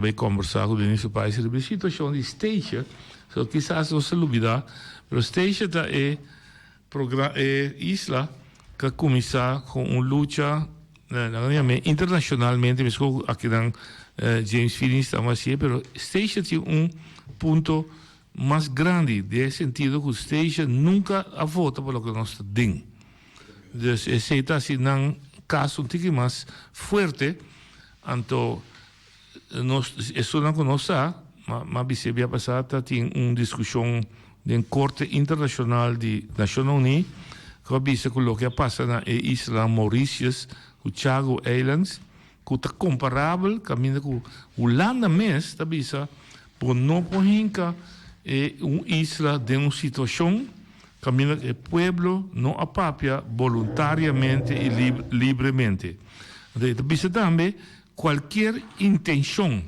Bay kombersá ku Denisio Paes riba e situashon di Statia. So kisas nos ta lubidá, pero Statia ta e progra e isla ku a kuminsá ku un lucha nan a yam'é internashonalmente meskos ku akinan James Finis ta hasié, pero Statia tin un punto mas grandi den e sentido ku Statia nunka a vota pa loke nos ta den. Dus esei ta hasi nan kaso un tiki mas fuerte, anto Nos, esunnan ku nos sa, ma bis'é bia pasá ta tin un diskushon den Korte Internashonal di Nashonnan Uní ku a bisa ku loke a pasa na e islanan Mauritius ku Chago Islands ku ta komparabel kaminda ku Hulanda mes ta bisa bo no por hinka e un isla den un situashon kaminda e pueblo no a papia boluntariamente i libremente. Anto e ta bisa tambe Cualkier intencion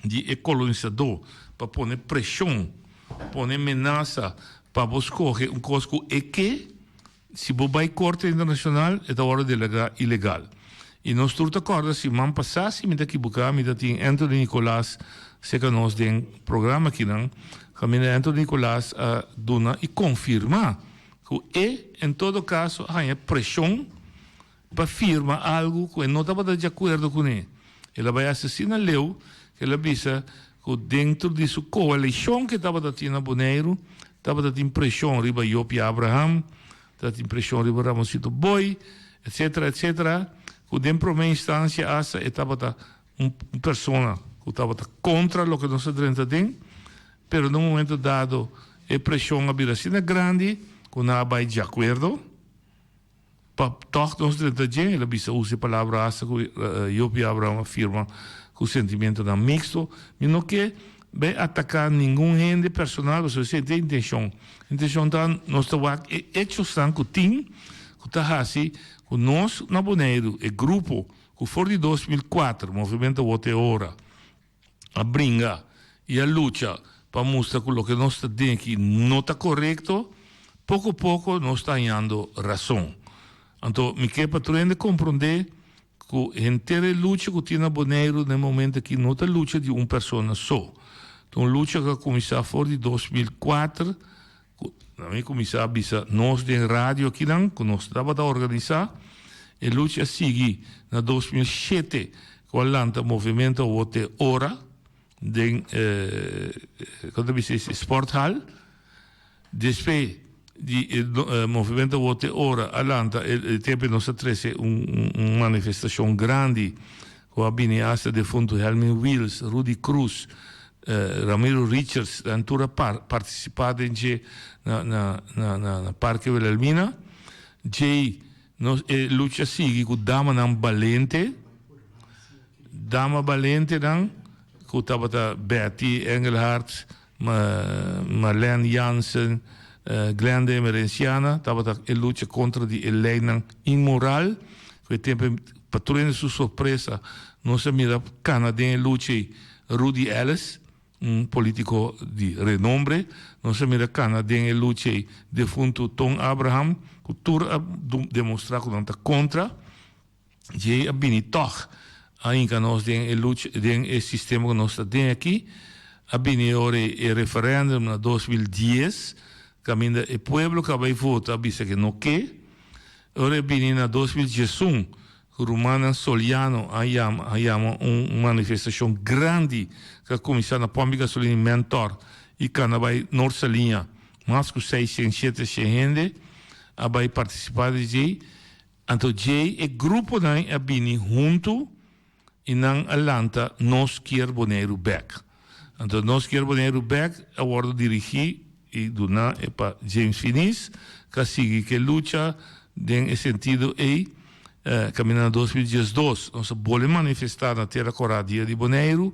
di e colonisador pa pone presion, pone menasa pa bo scoge un cos cu e ke, si bo bay Corte Internacional e ta wordo declara ilegal. Y nos tur ta corda siman pasa, si mi ta ekiboca, mi ta tin Anthony Nicolaas cerca nos den programa akinan, caminda Anthony Nicolaas a duna y confirma cu e en todo caso a haya presion pa firma algu ku e no tabata di akuerdo kuné. El a bai asesina leu ku el a bisa ku dentro di su koalishon ku e tabata tin na Boneiru tabata tin preshon riba Jopie Abraham, tabata tin preshon riba Ramonsito Boy, etsetera, etsetera, ku den promé instansia asta e tabata un persona ku tabata kontra loke nos a drenta aden, pero na un momento dado e preshon a bira asina grandi ku nan a bai di akuerdo. Pa tòg nos drenta dje, el a bisa usa e palabra asta ku Job i Abraham a firma ku sentimentonan miksto. Mi no ke bai ataká ningun hende personal pasobra esei ta e intenshon. Intenshon ta nos ta wak e echosnan ku tin ku ta hasi ku nos na Boneiru, e grupo ku for di 2004, Movimento Awor te Ora, a bringa y a lucha pa mustra cu loke nos ta den aki no ta corecto, poco poco nos ta hañando razon. Anto mi ke pa tur hende comprende cu henter e lucha cu tin na Boneiru na e momento aki no ta lucha di un persona so. Ta un lucha cu a cuminsa for di 2004 Ku na mi kuminsá a bisa nos den radio akinan ku nos tabata organisá, e lucha a sigui na 2007 ku a lanta Movimento Awor Te Ora den kon ta bisa esei sporthal. Despues di e Movimento Awor Te Ora a lanta e tempu nos a trese un manifestashon grandi ku a bini asta defuntu Helmin Wiels, Rudy Croes, Ramiro Richards nan tur a participa den dje na na na na Parke Wilhelmina. Djei nos e lucha sigui ku damanan balente, dama balentenan ku tabata Betty Engelhardt, Marlene Jansen, Glenda Emerenciana tabata e lucha kontra di e leinan inmoral ku e tempu pa tur hende su sorpresa nos a mira kana den e lucha ei. Rudy Ellis, un politico di renombre, nos a mira cana den e lucha ei defunto Ton Abraham, cu tur a demostra cu nan ta contra, djei a bini tog a hinca nos den e lucha, den e sistema cu nos ta den aki, a bini e ora ei e referendum na 2010, caminda e pueblo cu a bay vota a bisa cu no ke, e ora ei a bini na 2011, Rumannan Soliano a yama a yama un manifestashon grandi ku a kuminsá na pòmp di gasolina di Mentor i kana bai Noord Saliña. Mas ku seishent, sheteshent hende a bai partisipá di djei. Anto djei e gruponan a bini huntu i nan a lanta Nos Kier Boneiru Bèk. Anto Nos Kier Boneiru Bèk a wòrdu dirigí i duná e pa James Finies, ku a sigui ku e lucha den e sentido ei. Kaminda na 2012 nos a bolbe manifestá na Tera Kòrá Dia di Boneiru,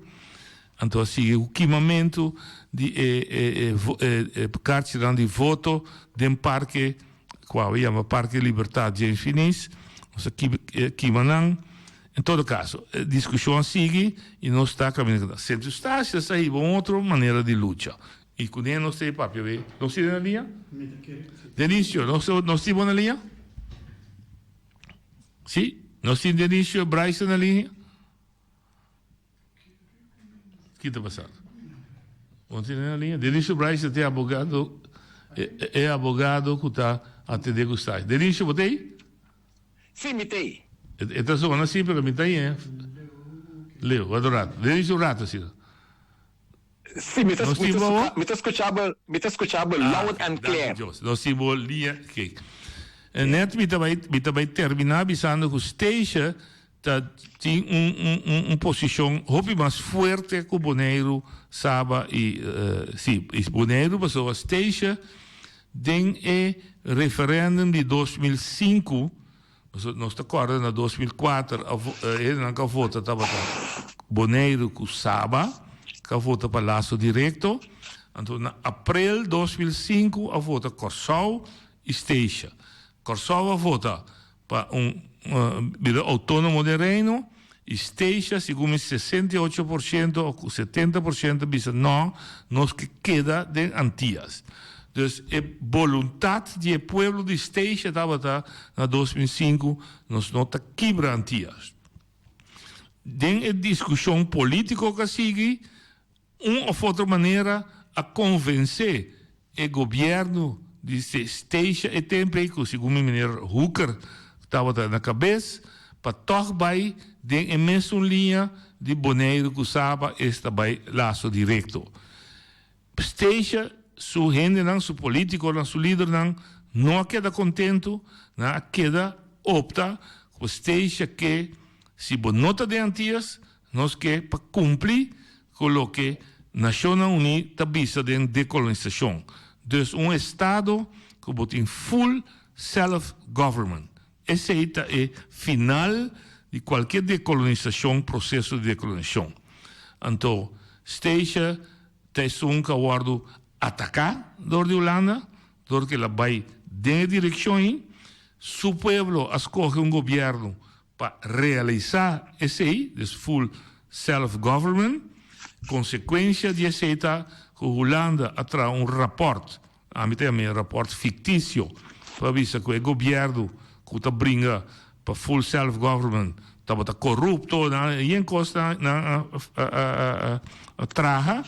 anto a sigui ku kimamentu di e karchinan di voto den parke ku awe yama Parke Libertad James Finies, nos a kima nan. En todo kaso, e diskushon a sigui i nos ta kaminda ku ta. Sint Eustatius a hiba un otro manera di lucha i kuné nos ta e papia be. Nos tin na liña? Denicio, nos nos tin bo na liña? Si? Nos tin Denicio Bryson na liña? Ki ta pasando? Bo tin na liña? Denicio Bryce ta e abogado, e abogado ku ta atendé ku Stacia. Denicio, bo ta ei? Sí, mi ta ei. E ta zona sí, pero mi ta ei. Leo, wak un rato. Denicio, un rato asina. Sí, mi ta, mi ta, mi ta skucha bo, mi ta skucha bo loud and clear. Dios, nos tin bo liña. Kijk. Net mi ta bai, mi ta bai terminá bisando ku Stacia ta tin un un un un posishon hopi mas fuerte ku Boneiru, Saba i sí, i Boneiru pasobra Stacia den e referendum di 2005 Pasobra nos ta kòrda na 2004 a e hendenan ku a vota tabata Boneiru ku Saba ku a vota pa laso direkto. Anto na aprel 2005 a vota Kòrsou i Statia. Kòrsou a vota pa un bira outónomo den Reino i Statia segun mi 68% òf 70% a bisa nò nos ke keda den Antias. Dus e boluntat di e pueblo di Statia tabata na 2005 nos no ta kibra Antias. Den e diskushon polítiko ku a sigui Un of otro manera a konvensé e gobièrnu di Statia e tempu ei, ku segun mi meneer Hooker tabata na kabes, pa tòg bai den e mesun liña di Boneiru ku Saba, esta bai laso direkto. Statia su hendenan, su polítikonan, su lidernan no a keda kontentu, nan a keda opta ku Statia ke si bo no ta den Antias, Nos ke pa kumpli ku loke Nashonnan Uní ta bisa den dekolonisashon, dus un estado ku bo tin full self government. Esei ta e final di kualke dekolonisashon, proseso di dekolonisashon. Anto Statia ta esun ku a wòrdu ataká dor di Hulanda, dor ku el a bai den e direkshon ei. Su pueblo a skohe un gobièrnu Pa realisá esei, dus full self government, konsekuensia di esei ta ku Hulanda a traha un rapòrt, ami ta yama e rapòrt fiktisio, pa bisa ku e gobièrnu ku ta bringa pa full self government tabata korupto, nan yen kos nan a traha,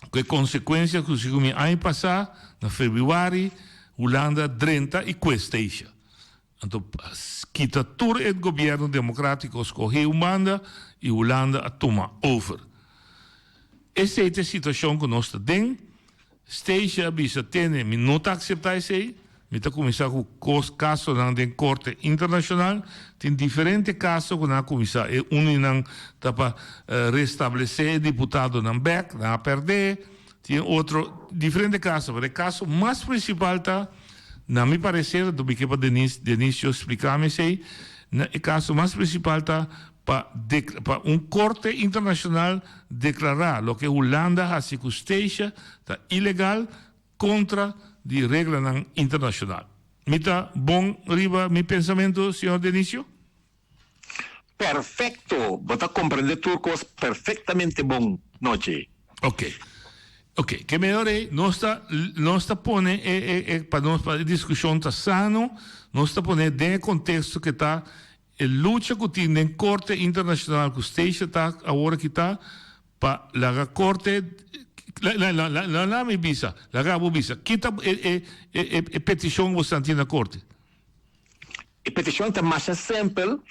ku e konsekuensia ku segun mi aña pasá na febrüari Hulanda drenta i kue Statia. Anto kita tur e gobierno democratico scoge un banda y Hulanda a tuma over. Esey ta e situacion cu nos ta den. Stacia a bisa tene mi no ta acepta esey, mi ta cuminsa cu cos casonan den corte internacional. Tin diferente caso cu nan a cuminsa, e uno di nan ta pa restablece e diputadonan bek, nan a perde. Tin otro diferente caso, pero e caso mas principal ta, na mi parecer, anto mi ke pa Denis, Denisio splica mi esey, na e caso mas principal ta pa pa un corte internacional declara loke Hulanda haci cu Statia ta ilegal contra di reglanan internacional. Mi ta bon riba mi pensamento, señor Denisio? Perfecto! Bo ta comprende tur cos perfectamente bon nochi. Ok. Ok, ke mehor ei nos ta nos ta pone e e e pa nos pa e discusion ta sano, nos ta pone den e contexto ke ta e lucha ku tin den Corte Internacional ku Statia ta awor aki ta pa laga Corte la la la la la la mi bisa, laga bo bisa, kita e e e e peticion ku bo stan tin na Corte? E peticion ta masha simpel,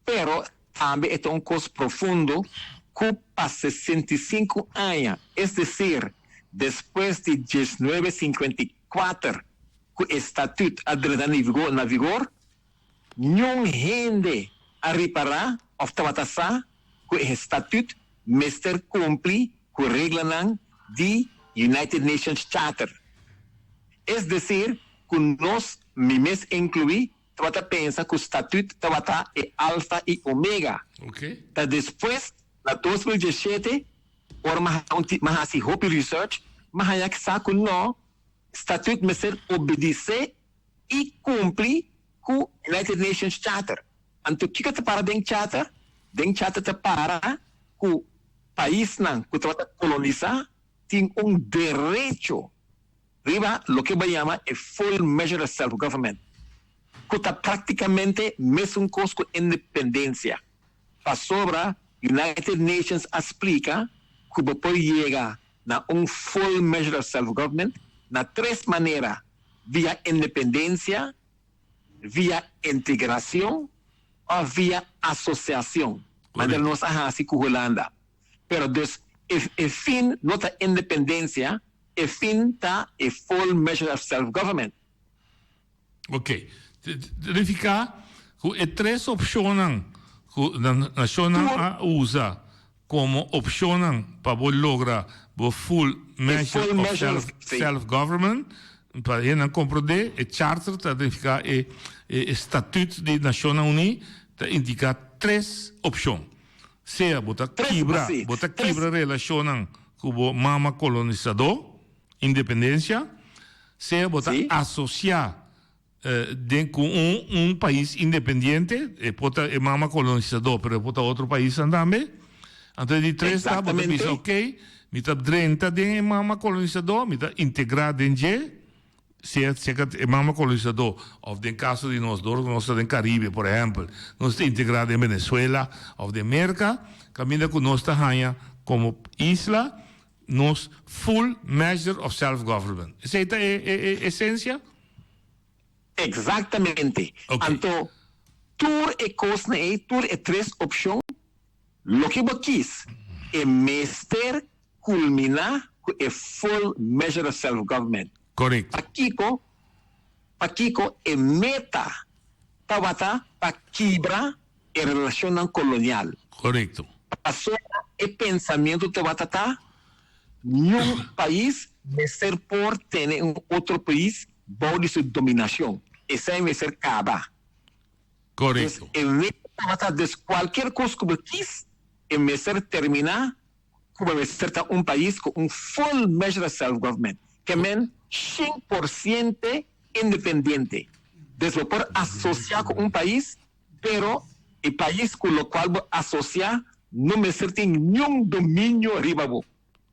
pero tambe e ta un cos profundo cu pa 65 aña, es decir, despues di 1954 cu e Statuut a drenta na vigor, niun hende a ripara of tabata sa cu e Statuut mester cumpli cu reglanan di United Nations Charter. Es decir, cu nos, mi mes inclui, tabata pensa cu Statuut tabata e alfa y omega. Ta despues, na 2017, ora m'a haci hopi research, m'a haya sa cu no, Statuut mester obedece y cumpli cu United Nations Charter. Anto kico ta para den Charter? Den Charter ta para cu paisnan cu tabata colonisa tin un derecho riba loke bo a yama e full measure of self government, cu ta practicamente mesun cos cu independencia, pasobra United Nations a splica. ku bo por yega na un full measure of self-government na tres manera, via independensia, via integracion of via asociacion, manera nos a haci cu Hulanda. Pero dus e e fin no ta independencia, e fin ta e full measure of self-government. Ok. Significa cu e tres opcionnan cu nacionnan a usa como opcionnan pa bo logra bo full measure of self government, pa hendenan comprende e charter ta significa e e statuut di Nacionnan Uní ta indica tres opcion. Sea bo ta kibra bo ta kibra relacionnan cu bo mama colonisador, independencia, sea bo ta asocia Den ku un un pais independiente, e por ta e mama kolonisadó, pero e por ta otro paisnan tambe. Anto e di tres ta, bo ta bisa ok, mi ta drenta den e mama kolonisadó, mi ta integrá den dje, sea sea e mama kolonisadó òf den kaso di nos, dor ku nos ta den Karibe, por ehèmpel, nos ta integrá den Venezuela òf den Merka, kaminda ku nos ta haña komo isla nos full measure of self-government. Esei ta e e esensia? Exactamente. Anto tur e cosnan ey, tur e tres opcion, loke bo kies, e mester culmina cu e full measure of self-government. Correcto. Pakico? Pakico e meta tabata pa kibra e relacionnan colonial. Correcto. Pasobra e pensamiento tabata ta, Niun pais mester por tene un otro pais bou di su dominacion. Esei mester caba. Correcto. Dus e meta tabata, dus cualkier cos cu bo kies, e mester termina cu bo mester ta un pais cu un full measure of self-government. Ke men shen por ciente independiente. Dus bo por asocia cu un pais, Pero e pais cu locual bo asocia no mester tin niun dominio riba bo.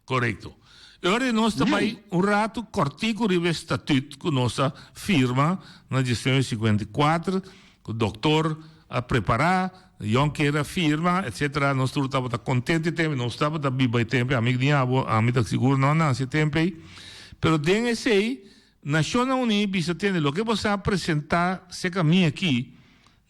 Corecto. E ora di nos ta bay un rato cortico riba e statuut cu nos a firma na 1954, cu doctor a prepara, Jonker a firma, etcetera. Nos tur tabata contento e tempo, nos tabata biba e tempo, ami ni abo, ami ta sigur no a nace e tempo ey. Pero den esey Nashonnan Uní bisa tende loke bo sa presentá serka mi aki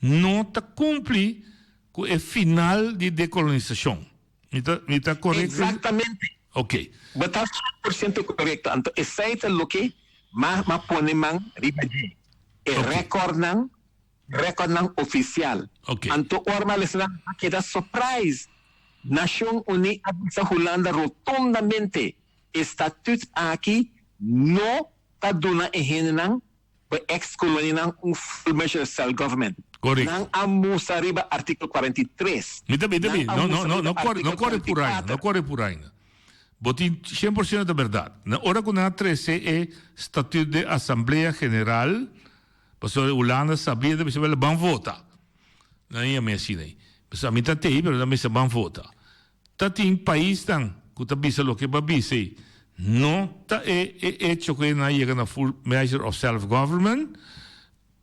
no ta kumpli ku e final di dekolonisashon. Mi ta mi ta korekto? Eksaktamente. Ok. Bo ta 100% korekto. Anto esei ta loke m'a m'a pone man riba dje. E rèkòrtnan, rèkòrtnan ofisial. Ok. Anto ora m'a lesa nan m'a keda surprise. Nashon Uní a bisa Hulanda rotundamente E statut aki no ta duna e hendenan pa ex kolonianan un full measure self government. Correcto. Nan a mustra riba artikel 43. Mi ta mi ta mi. Nan a No, no, mustra no, riba no kore, no artikel kore pur aina, no 44. kore pur aina. Bo tin 100% ta berdad. Na ora ku nan a trese e statut den Asamblea General, pasobra Hulanda sabia ta bisa wèl ban vota. Nan yama asina ei. Pasobra mi ta tei pero nan bisa ban vota. Ta tin paisnan ku ta bisa loke bo a bisa ei. No ta e e echo ku e nan a yega na full measure of self government.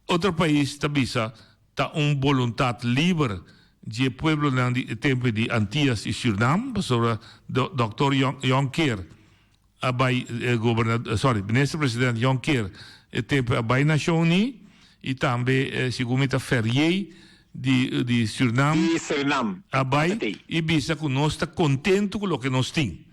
Otro pais ta bisa ta un boluntat liber dje pueblonan di e tempu di Antias i Surnam, pasobra Dòktor Jonker a bai gobernador sorry minister president Jonker e tempo a bai Nashon Uní y tambe segun mi ta Ferrier di di Surnam Di Surinam a bai y bisa cu nos ta contento cu loke nos tin.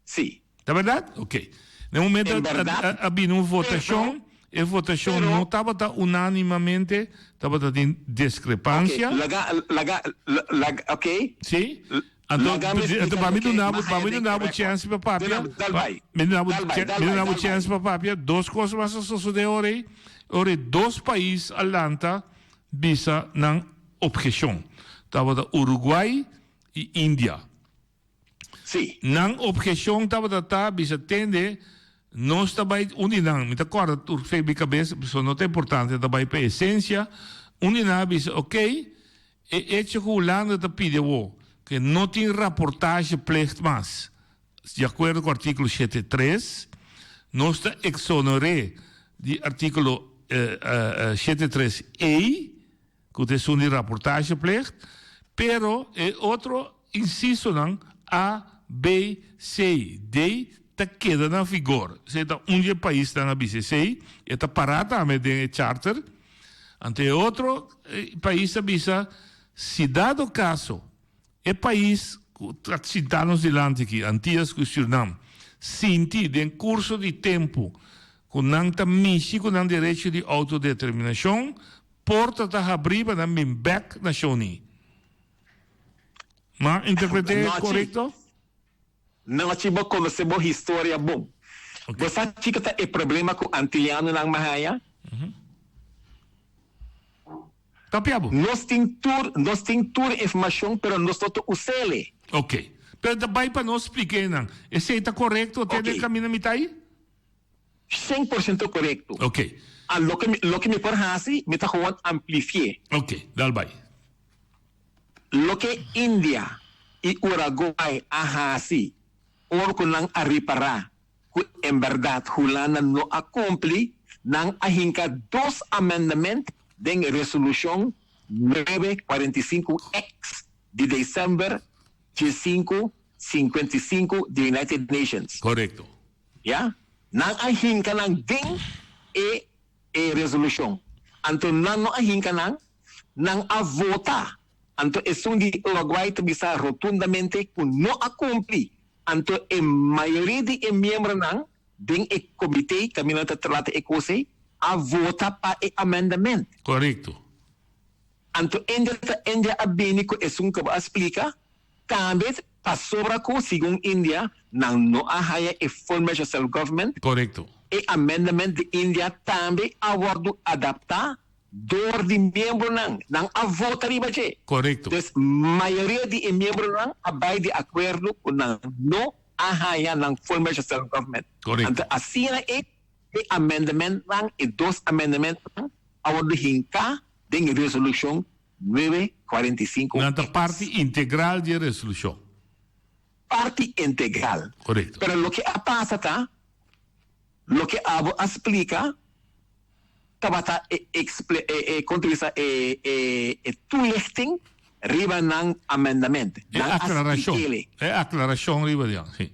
Si. Ta berdad? Ok. Na e momento En berdad, a bini un votacion, e votacion no tabata unanimamente, tabata tin discrepancia. Ok, laga, laga, laga, ok. Si. Anto, anto pa mi duna bo, pa mi duna bo chance pa papia, mi duna bo, mi duna bo chance pa papia, dos cos mas a sosode ora ei, ora ei dos pais a lanta bisa nan obhecion. Tabata Uruguay y India. Si. Nan obhecion tabata ta bisa tende nos ta bai, un di nan, mi ta corda tur fe mi cabes, pasobra no ta importante, ta bai pa esencia, un di nan a bisa, ok, E echo ku Hulanda ta pidi awor ku e no tin raportageplicht mas, di akuerdo ku artíkulo 73, nos ta eksoner'é di artíkulo 73 E, ku ta esun di raportageplicht, pero e otro insisonan A, B. B, C, D ta keda na vigor. Esei ta un di e paisnan a bisa esei, e ta pará tambe den e charter. Anto e otro pais a bisa, si dado caso e pais cu ta sinta nos dilanti aki, Antillas cu Surinam, sinti den curso di tempo cu nan ta mishi cu nan derecho di autodeterminacion, porta ta habri pa nan bin bek na Shoni. Ma interprete corecto? Nochi bo conoce bo historia bon. Bo sa kico ta e problema cu Antilianonan mahaya? Papia bo. Nos tin tur, nos tin tur informacion pero nos no ta usele. Ok. Pero ta bay pa nos splica nan. Esey ta corecto te den camina mi ta ayi? 100% corecto. Ok. A loke mi, loke mi por haci, mi ta gewoon amplifié. Ok, dal bay. Loke India i Uraguay a hasi ora ku nan a ripará ku en bèrdat Hulanda no a kumpli, nan a hinka dos amendament den Resolushon nuebe 45 X di desèmber diesinku 55 di United Nations. Korekto. Ya, nan a hinka nan den e e resolushon. Anto nan no a hinka nan, nan a vota. Anto esun di Uruguay ta bisa rotundamente ku no a kumpli. Anto e mayoria di e miembronan den e komité kaminda ta trata e kos ei a vota pa e amendament. Korekto. Anto India ta India a bini ku esun ku bo a splika tambe pasobra ku segun India nan no a haya e full measure self government. Korekto. E amendament di India tambe a wordu adapta dor di miembronan. Nan a vota riba dje. Korekto. Dus mayoria di e miembronan a bai di akuerdo ku nan no a haya nan full measure self government. Korekto. Anto asina e e amendamentnan, e dos amendamentnan a wordu hinká den e resolushon nuebe 45 Nan ta parti integral di e resolushon. Parti integral. Korekto. Pero loke a pasa ta, loke abo a splika tabata e exple e e kon ta bisa e e e toelichting riba nan amendament. E Nan a aklarashon. splik'ele. E aklarashon riba di nan, si.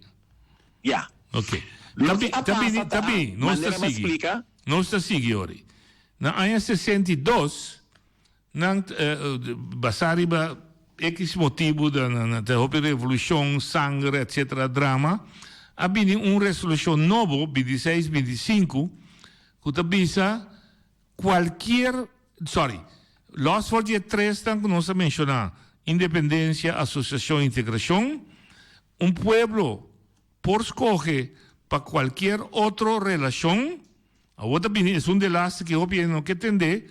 Ya. Ok. Loke a Ta bini, pasa ta ta, bini, nos ta manera mi a sigui. splika. Nos ta sigui ori. Na aña 62, nan basá riba X motibu, ta hopi revolushon, sanger, etcetera, drama, a bini un resolushon nobo, 26, 25, ku ta bisa kualkier, sorry, lòs for di e tresnan ku nos a menshoná, independensia, asosiashon, integrashon, un pueblo por skohe pa kualkier otro relashon, awor ta bini esun delaste ku hopi hende no ke tende,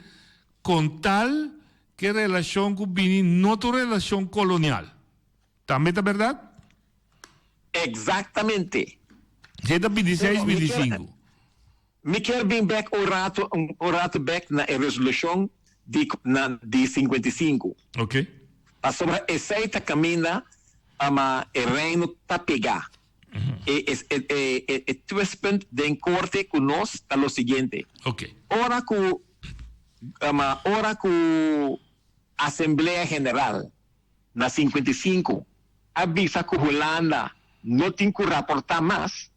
kon tal ku e relashon ku bini no ta un relashon kolonial. Tambe ta bèrdat? Eksaktamente. Esei ta bintiseis, bintisinku. Mi kier bin bek un rato un rato bek na e resolushon di na di 55. Ok. Pasobra esei ta kaminda ama e reino ta pega. E e e e e twistpunt den korte ku nos ta lo siguiente. Ok. Ora ku ama ora ku Asamblea General na 55 a bisa ku Hulanda no tin ku raporta mas,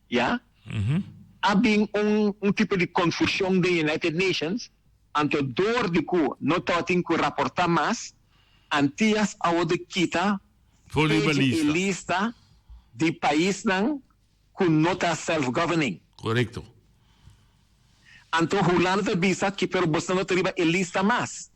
ya, a bin un un tipo di confusion den United Nations, anto door di cu no tabatin cu raporta mas, Antillas a worde kita For riba p'e e lista. lista di paisnan cu no ta self-governing. Corecto. Anto Hulanda ta bisa ki pero bosnan no ta riba e lista mas.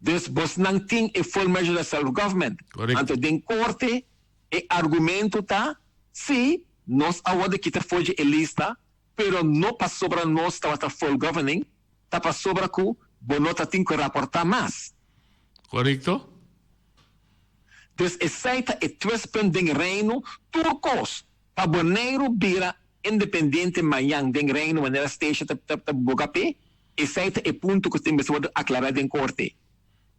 Dus bosnan tin e full measure of self-government. Corecto. Anto den corte E argumento ta, sí, nos a worde kita for dje e lista, pero no pasobra nos tabata full governing, ta pasobra cu bo no ta tin cu raporta mas. Corecto. Dus esey ta e twistpunt den Reino, tur cos pa Boneiru bira independiente mañan den Reino manera Stacia ta ta boga p'e, esey ta e punto cu tin mester worde aclara den Corte.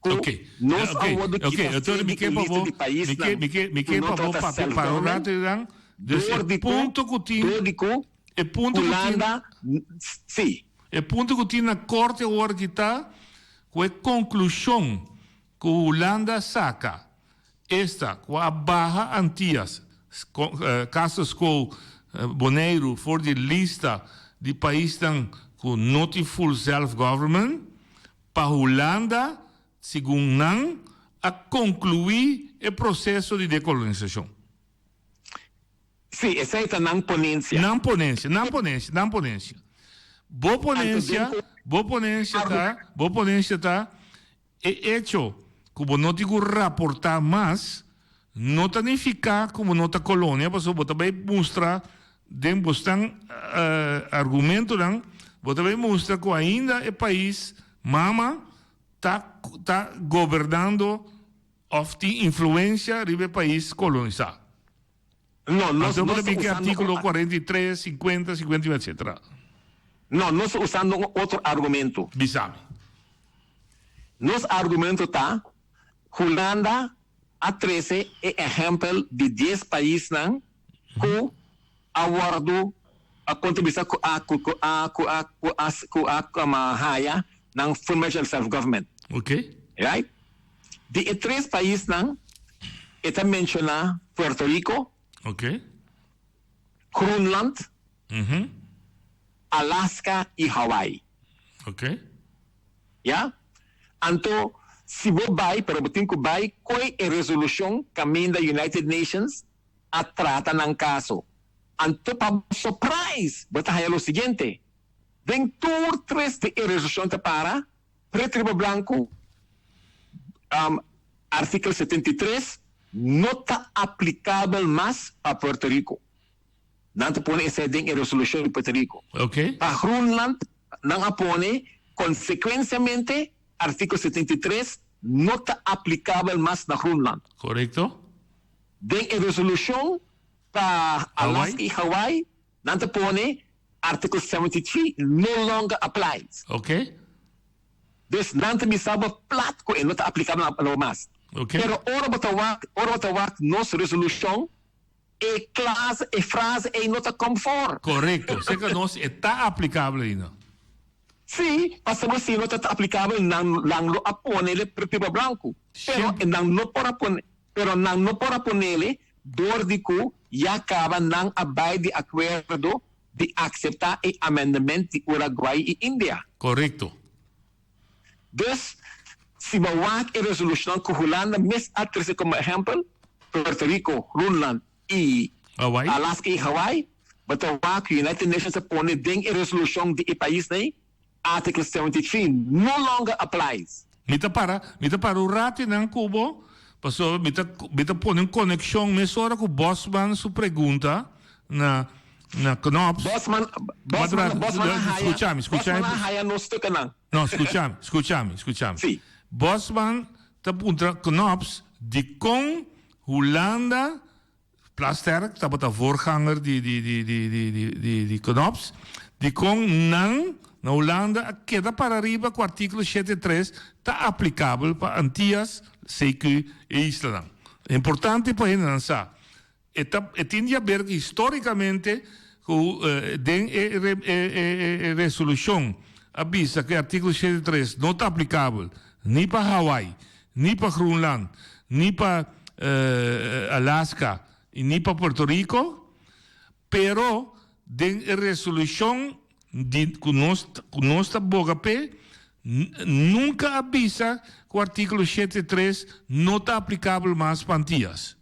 Ku Ok, nos ok, a wordu ok, kita entonces fe mi di ke e pa lista bo, di mi ke, paisnan mi ke, mi ku ke no pa bo trata papia para un self-government, rato dan, dus dor e di ku, punto ku tin, dor di ku e punto ku tin, Hulanda, si. e punto ku tin na korte awor ki ta ku e konklushon ku Hulanda saka. Esta ku a baha Antias, Casus Quo, Boneiru for di lista di paisnan ku no tin full self-government, pa Hulanda, segun nan, a konkluí e proseso di dekolonisashon. Sí, esei ta nan ponensia. Nan ponensia, nan ponensia, nan ponensia. Bo ponensia, bo ponensia ta, bo ponensia ta E echo ku bo no tin ku raportá mas no ta nifiká ku bo no ta kolonia pasobra bo ta bai mustra den bosnan argumentonan bo ta bai mustra ku ainda e pais mama ta ta gobernando òf tin influensia riba e pais kolonisá. No, nos Anto bo no ta ta bin ku e usando artíkulo un kuarenta i tres, sinkuenta, sinkuenta i un etcétera. No, nos ta usando un otro argumento. Bisa mi. Nos argumento ta, Hulanda a trece e ehempel di dies paisnan cu a wordo a conta bisa cu a cu cu a cu a cu a cu a a haya nan full measure self government. Ok. Right? Di e tres paisnan e ta menciona Puerto Rico, Ok. Groenland, Alaska y Hawaii. Ok. Ya? Anto si bo bai, pero bo tin cu bai coe e resolucion caminda United Nations a trata nan caso. Anto pa bo surprise bo ta haya lo siguiente, den tur tres di e resolucion ta para Pretu riba blanku, Artikel 73 no ta aplikabel mas pa Puerto Rico. Nan ta pone esei den e resolushon di Puerto Rico. Pa Groenland nan a pone konsekuensiamente Artikel 73 no ta aplikabel mas na Groenland. Korekto. Den e resolushon pa Alaska i Hawaii nan ta pone Article 73 no longer applies. Ok. Dus nan ta bisa bo plat ku e no ta aplikabel na bo mas. Ok. Pero ora bo ta wak, ora bo ta wak nos resolushon, e klase, e frase ei no ta kom for. Korekto. Serka nos e ta aplikabel ainda. Sí, pasobra si no ta aplikabel nan nan lo a ponele pretu riba blanku. Pero nan no por a pone, pero nan no por a ponele Dor di ku ya kaba nan a bai di akuerdo di akseptá e amendement di Uraguay i India. Korekto. Dus, si bo wak e resolushonnan ku Hulanda mes a trese komo ehèmpel, Puerto Rico, Groenland i Hawaii. Alaska i Hawaii, bo ta wak ku United Nations a pone den e resolushon di e paisnan ei, Article 73 no longer applies. Mi ta para, mi ta para un rato einan ku bo, pasobra mi ta, mi ta pone un konekshon mesora ku Bosman su pregunta na, na Knops. Bosman, Bosman, Bosman a haya, Skuchami, skuchami. Bosman a haya nos stukennan. No, skuchami, skuchami, skuchami. Si. Bosman ta puntra Knops dikon Hulanda Plasterk tabata voorganger di di di di di di di di Knops, dikon nan na Hulanda a keda para riba ku artíkulo shete tres ta aplikabel pa Antias, CQ e islanan. Importante pa hendenan sa, e ta e tin di haber histórikamente ku den e e e e resolushon a bisa ku e artíkulo shete tres no ta aplikabel ni pa Hawaii, ni pa Groenland, ni pa Alaska y ni pa Puerto Rico, pero den e resolucion di cu nos cu nos ta boga p'e, nunca a bisa cu articulo shete tres no ta aplicabel mas pa Antillas.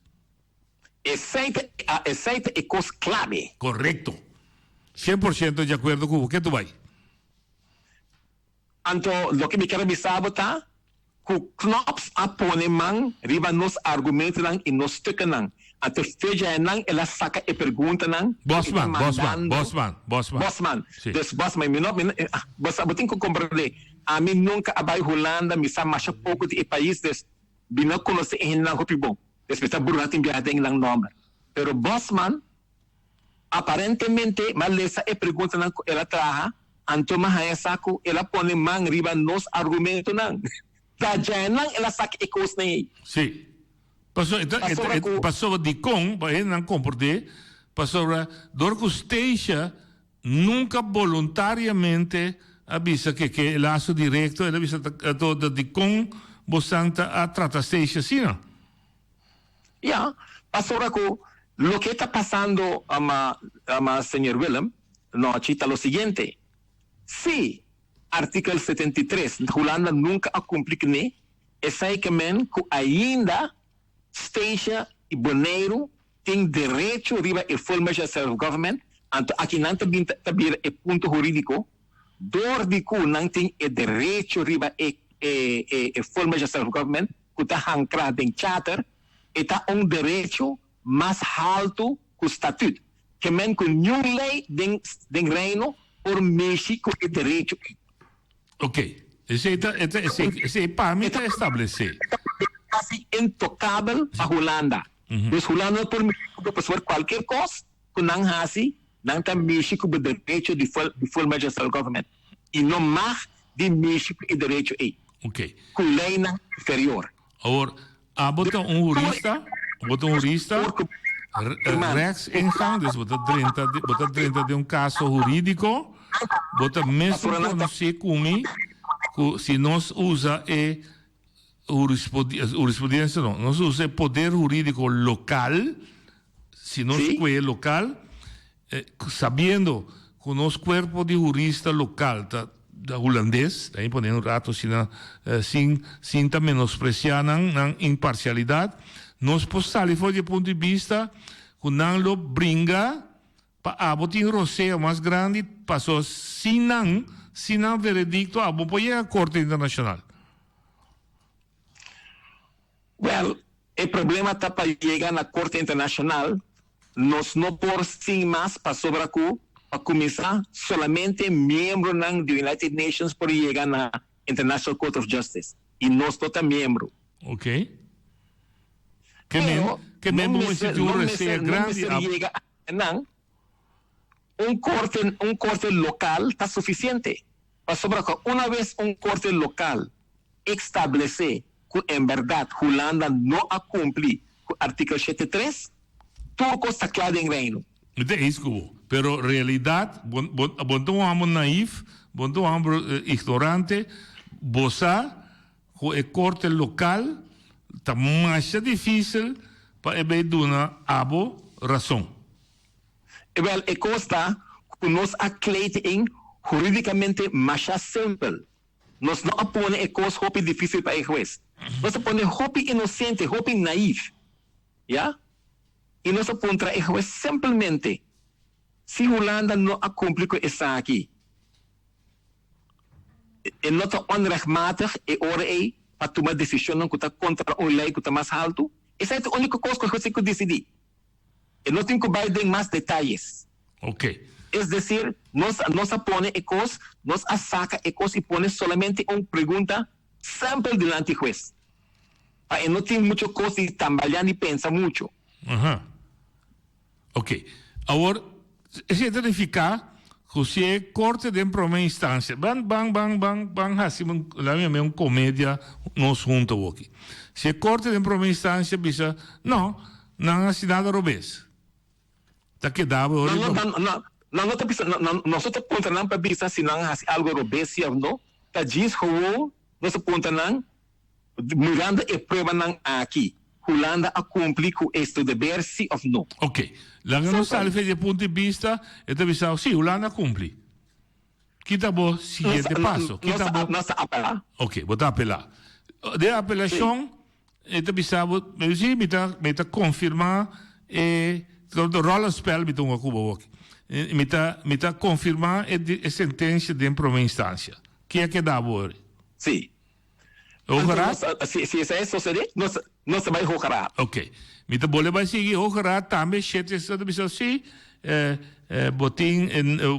Esey ta esey ta e cos clave. Correcto. 100% di acuerdo cu bo. Ke tu bay? Anto loke mi kier a bisa bo ta ku Knops a pone man riba nos argumentonan i nos stukennan. Anto fejaenan el a saka e preguntanan ku e ta Bosman, Bosman, mandando. Bosman, Bosman. Bosman. Sí. Dus Bosman, mi no, mi no, bo sa, bo tin ku komprendé, ami nunka a bai Hulanda, mi sa masha poko di e pais, dus mi no konosé e hendenan hopi bon. Dus mi ta bruha tin biaha den nan nòmber. Pero Bosman Aparentemente m'a lesa e preguntanan ku el a traha, anto m'a haña sa ku el a pone man riba nos argumentonan. Ta djaenan el a saka e kosnan ei. Sí. Pasobra e ta, e ta, Pasobra ku. pasobra dikon pa hendenan komport'é? Pasobra dor ku Stacia nunka boluntariamente a bisa ke ke laso direkto, el a bisa ta, ta dikon bosan ta a trata Stacia asina? Ya, pasobra ku loke ta pasando señor Willem nochi ta lo siguiente, si artikel 73 Hulanda nunka a kumpli kuné, esei ke men ku ainda Statia i Boneiru tin derecho riba e full measure self government, anto aki nan ta bin ta bira e punto hurídiko dor di ku nan tin e derecho riba e e full measure self government ku ta hankra den charter, e ta un derecho mas haltu ku statut, ke men ku niun lei den den Reino por mishi ku e derecho ei. Ok, esei ta, esei, esei pa mi ta establesé. E ta kasi intokabel pa Hulanda. Dus Hulanda no por mishi ku bo pasobra kualkier kos ku nan hasi, nan ta mishi ku bo derecho di full, di full measure self government. I no mag di mishi ku e derecho ei. Ok. Ku leinan inferior. Awor, abo ta un hurista, bo ta un hurista, rechtsingang, dus bo ta drenta, bo ta drenta den un kaso hurídiko, bo ta mesun konosé ku mi ku si nos usa e hurisprudensia no, nos usa e poder hurídiko lokal, si nos kue lokal, Sabiendo cu nos cuerpo di hurista local ta Hulandes, ta pone un rato asina sin sin ta menosprecia nan nan imparcialidad, nos por sali for di e punto di bista cu nan lo bringa pa abo tin roseo mas grandi paso sin nan, sin nan veredicto abo por yega Corte Internacional. Wel, e problema ta pa yega na Corte Internacional, nos no por sin mas pasobra cu, pa cuminsa, solamente miembronan di United Nations por yega na International Court of Justice, y nos no ta miembro. Ok. Ke men, ke men bo mester tin un resea grandi no mester yega nan, un corte, un corte local ta suficiente, pasobra cu una vez un corte local establece ku en bèrdat Hulanda no a kumpli ku artikel 73, tur kos ta kla den Reino. Mi ta eens ku bo, pero realidat, bo bo bo no ta un hòmber naïf, bo no ta un hòmber ignorante, bo sa ku e korte lokal ta masha difísil pa e bay duna abo rason. Ewèl, e kos ta ku nos a kleed in hurídikamente masha simpel. Nos no a pone e kos hopi difísil pa e hues. Nos a pone hopi inosente, hopi naïf. Ya? I nos a puntra e hues simpelmente, Si Hulanda no a kumpli ku esaki, e no ta onrechtmatig e ora ei pa tuma desishonnan ku ta kontra un lei ku ta mas haltu? Esei ta e úniko kos ku e hues tin ku disidí. E no tin ku bai den mas detayes. Ok. Es decir, nos nos a pone e cos, nos a saca e cos y pone solamente un pregunta simpel dilanti hues. Pa e no tin mucho cos di tambalea ni pensa mucho. Aha. Ok. Awor, esey ta nifica cu si e corte den prome instancia, ban, ban, ban, ban, ban haci un, laat mi un comedia nos hunto awoki. Si e corte den prome instancia bisa, no, nan a haci nada robes. Ta keda bo No, no, no, no, nan no ta bisa, nan, nos no ta puntra nan pa bisa si nan a hasi algo robes si of no, ta djis gewoon nos ta puntra nan mirando e pruebanan aki, Hulanda a cumpli cu esto deber si of no? Ok, laga nos sali fe di e punto di bista, e ta bisa, si, Hulanda a cumpli. Ki ta bo siguiente paso? Ki ta bo. Nos ta apelá. Ok, bo ta apelá. Den apelashon e ta bisa bo, mi si, mi ta, mi ta konfirmá e rollenspel mi ta hunga ku bo awoki. Mi ta, mi ta konfirmá e e sentensia den promé instansia. Ke a keda bo ori? Si. Hoge Raad? Si, si esei sosodé, nos, nos ta bai Hoge Raad. Ok. Mi ta bolbe bai sigui Hoge Raad tambe, shete ta bisa si, bo tin,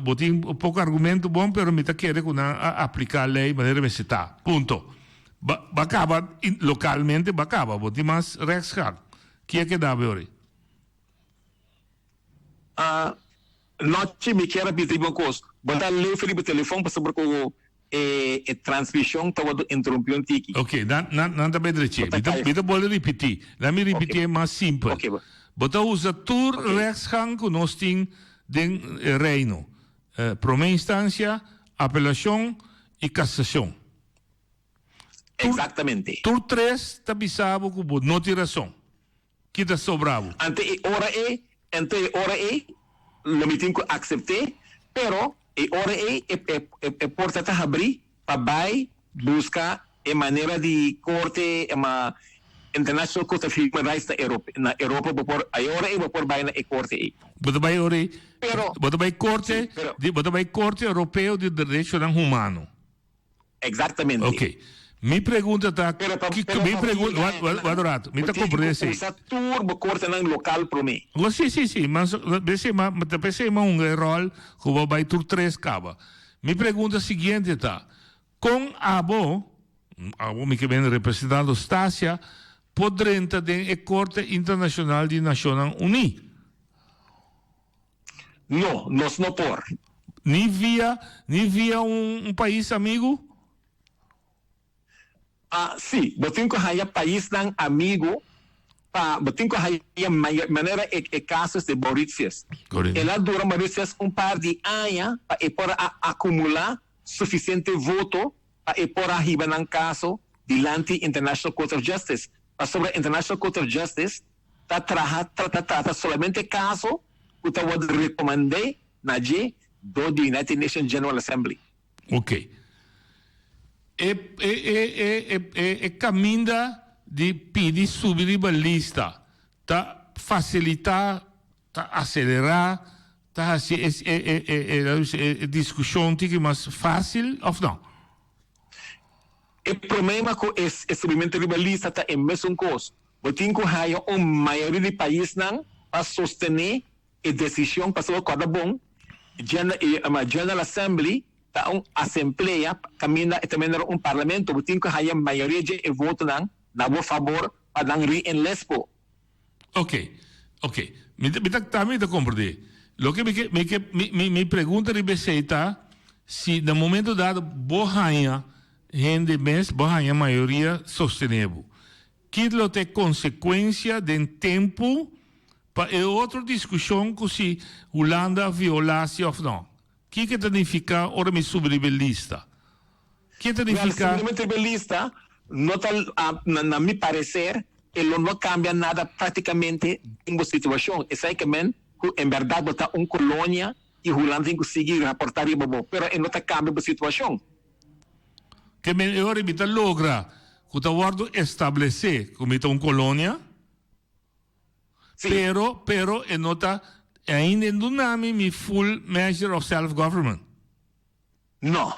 bo tin poko argumento bon, pero mi ta kere ku nan a apliká lei manera mester ta. Punto. Ba, ba kaba lokalmente, ba kaba. Bo tin mas rechtsgang. Ki a keda bo yori? Nochi mi kier a bisa riba un kos. Bo ta leef riba telefon pasobra ku e e transmishon ta wordo interumpi un tiki. Ok, nan nan nan ta bay drechi. Mi ta mi ta bolbe ripiti. Laat mi ripitié mas simpel. Ok. Bo ta usa tur rechtsgang ku nos tin den e Reino. Prome instancia, apelashon i kasashon. Exactamente. Tur tres ta bisa bo ku bo no tin rason. Ki ta sobra bo? Ante e ora ei, ante e ora ei lo mi tin ku aksept'é, pero e ora ei e e e porta ta habrí pa bai buska e manera di korte ma International Court of Human Rights na Europa, na Europa bo por e ora ei bo por bai na e korte ei. Bo ta bai ora ei, Pero, bo ta bai korte sí, pero. di bo ta bai Korte Europeo di Derechonan Humano. Exactamente. Ok. Mi pregunta ta, Pero pa, kiko, pero mi pa pregunta, yega wak, wak, wak un rato, mi bo ta tin ku comprende esei. usa tur bo kortenan lokal promé. Bo, si, si, si, ma so, p'esei ma, ta p'esei ma hunga e ròl ku bo bai tur tres kaba. Mi pregunta siguiente ta, kon abo, abo mi ke ben representando Stasia, por drenta den e Korte Internashonal di Nashonnan Uní? No, nos no por. Ni via, ni via un, un pais amigu? Ah, sí, bo tin ku haya paisnan amigu pa, bo tin ku haya mayor, manera e, e casus di Mauritius. Correcto. El a dura Mauritius un par di aña pa e por a acumula suficiente voto pa e por a hiba nan caso dilanti International Court of Justice. Pasobra International Court of Justice ta traha ta trata solamente caso cu ta wordo recomende na dje door di United Nations General Assembly. Ok. E e e e e e caminda di pidi subi riba lista ta facilita, ta acelera, ta haci e e e e e discusion tiki mas facil of no? E problema cu e e subimento riba lista ta e mesun cos. Bo tin cu haya un mayoria di paisnan pa sostene e decision pasobra corda bon General Assembly ta un asemblea caminda e ta manera un parlamento bo tin cu haya mayoria dje e votonan na bo fabor pa nan re-enlist bo. Ok, ok. Mi ta, mi ta, tambe mi ta comprende. Loke mi ke, mi ke, mi, mi, mi pregunta riba esey ta si na momento dado bo haya hende mes, bo haya mayoria sostene bo. Ki lo ta e konsekuensia den tempu pa e otro diskushon ku si Hulanda a violá si òf nò? Kiko ta nifiká ora mi subi riba e lista? Ke ta Wel, nifiká? subimentu riba e lista no ta, na mi pareser, e lo no kambia nada práktikamente den bo situashon. Esei ke men ku en bèrdat bo ta un kolonia i Hulanda tin ku sigui raportá riba bo, pero e no ta kambia bo situashon. Ke men e ora mi ta logra ku ta wòrdu establesé ku mi ta un kolonia, Sí. pero pero e no ta ainda e duna mi mi full measure of self government. No.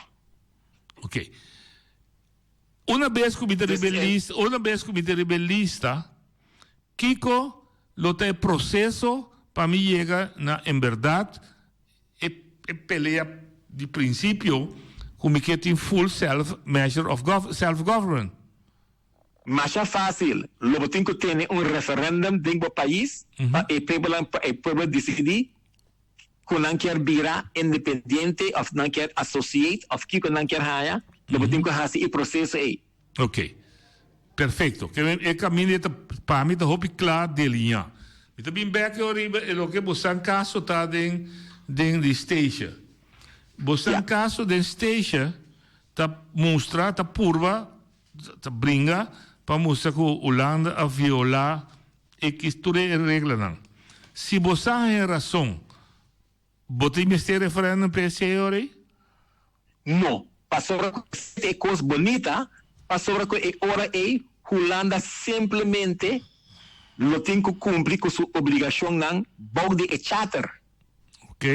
Ok. Una bes ku mi ta riba e Dus e. lista, una bes ku mi ta riba e lista, kiko lo ta e proseso pa mi yega na en bèrdat E e pelea di principio cu mi ke tin full self measure of gov self government. Masha facil, lo bo tin cu tene un referendum den bo pais pa e pueblonan pa e pueblo dicidi cu nan kier bira independiente of nan kier associate of kico nan kier haya, lo bo tin cu haci e proceso ey. Ok. Perfecto. Ke men e caminda ta pa mi ta hopi cla deliña. Mi ta bin bek yo riba e loke bosan caso ta den den di Statia. Bosan Ya. caso den Statia ta mustra, ta purba, ta bringa pa mustra cu Hulanda a viola e tur e reglanan. Si bosan haña razon Bo tin mester referendum p'e esei ora ei? No, pasobra ku esei ta e kos bonita, pasobra ku e ora ei Hulanda simplemente lo tin ku kumpli ku su obligashonnan bou di e charter. Ok.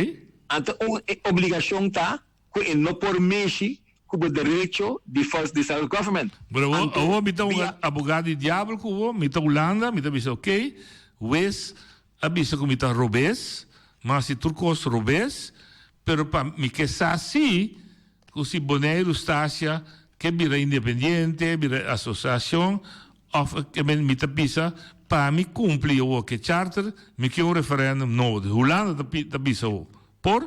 Anto un e obligashon ta ku e no por mishi ku bo derecho di first di self government. Pero awor, Anto awor mi ta un via. abogado di diabel ku bo, mi ta Hulanda, mi ta bisa ok, wes A bisa ku mi ta robes, ma si tur kos robes, pero pa mi ke sa si ku si Boneiru Stasia ke bira independiente, bira asosiashon òf ke men mi ta bisa pa mi kumpli awor ke charter mi ke un referendum nobo. Dus Hulanda ta ta bisa awor. Por?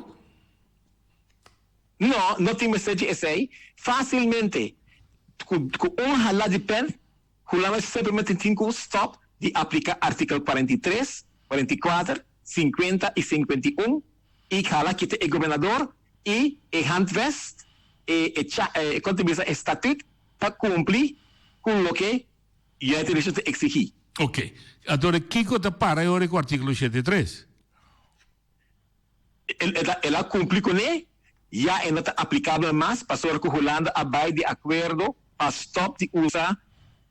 No, no tin mester di esei. Fásilmente ku ku un hala di pen Hulanda simplemente tin ku stòp di apliká artikel 43, 44, 50 i 51 i hala kita e gobernador i e handvest, e e cha e kon ta bisa e statut pa kumpli ku loke United Nations ta eksigí. Ok. Anto kiko ta para e ora ku artíkulo 73? El a kumpli kuné, ya e no ta aplikabel mas pasobra ku Hulanda a bai di akuerdo pa stòp di usa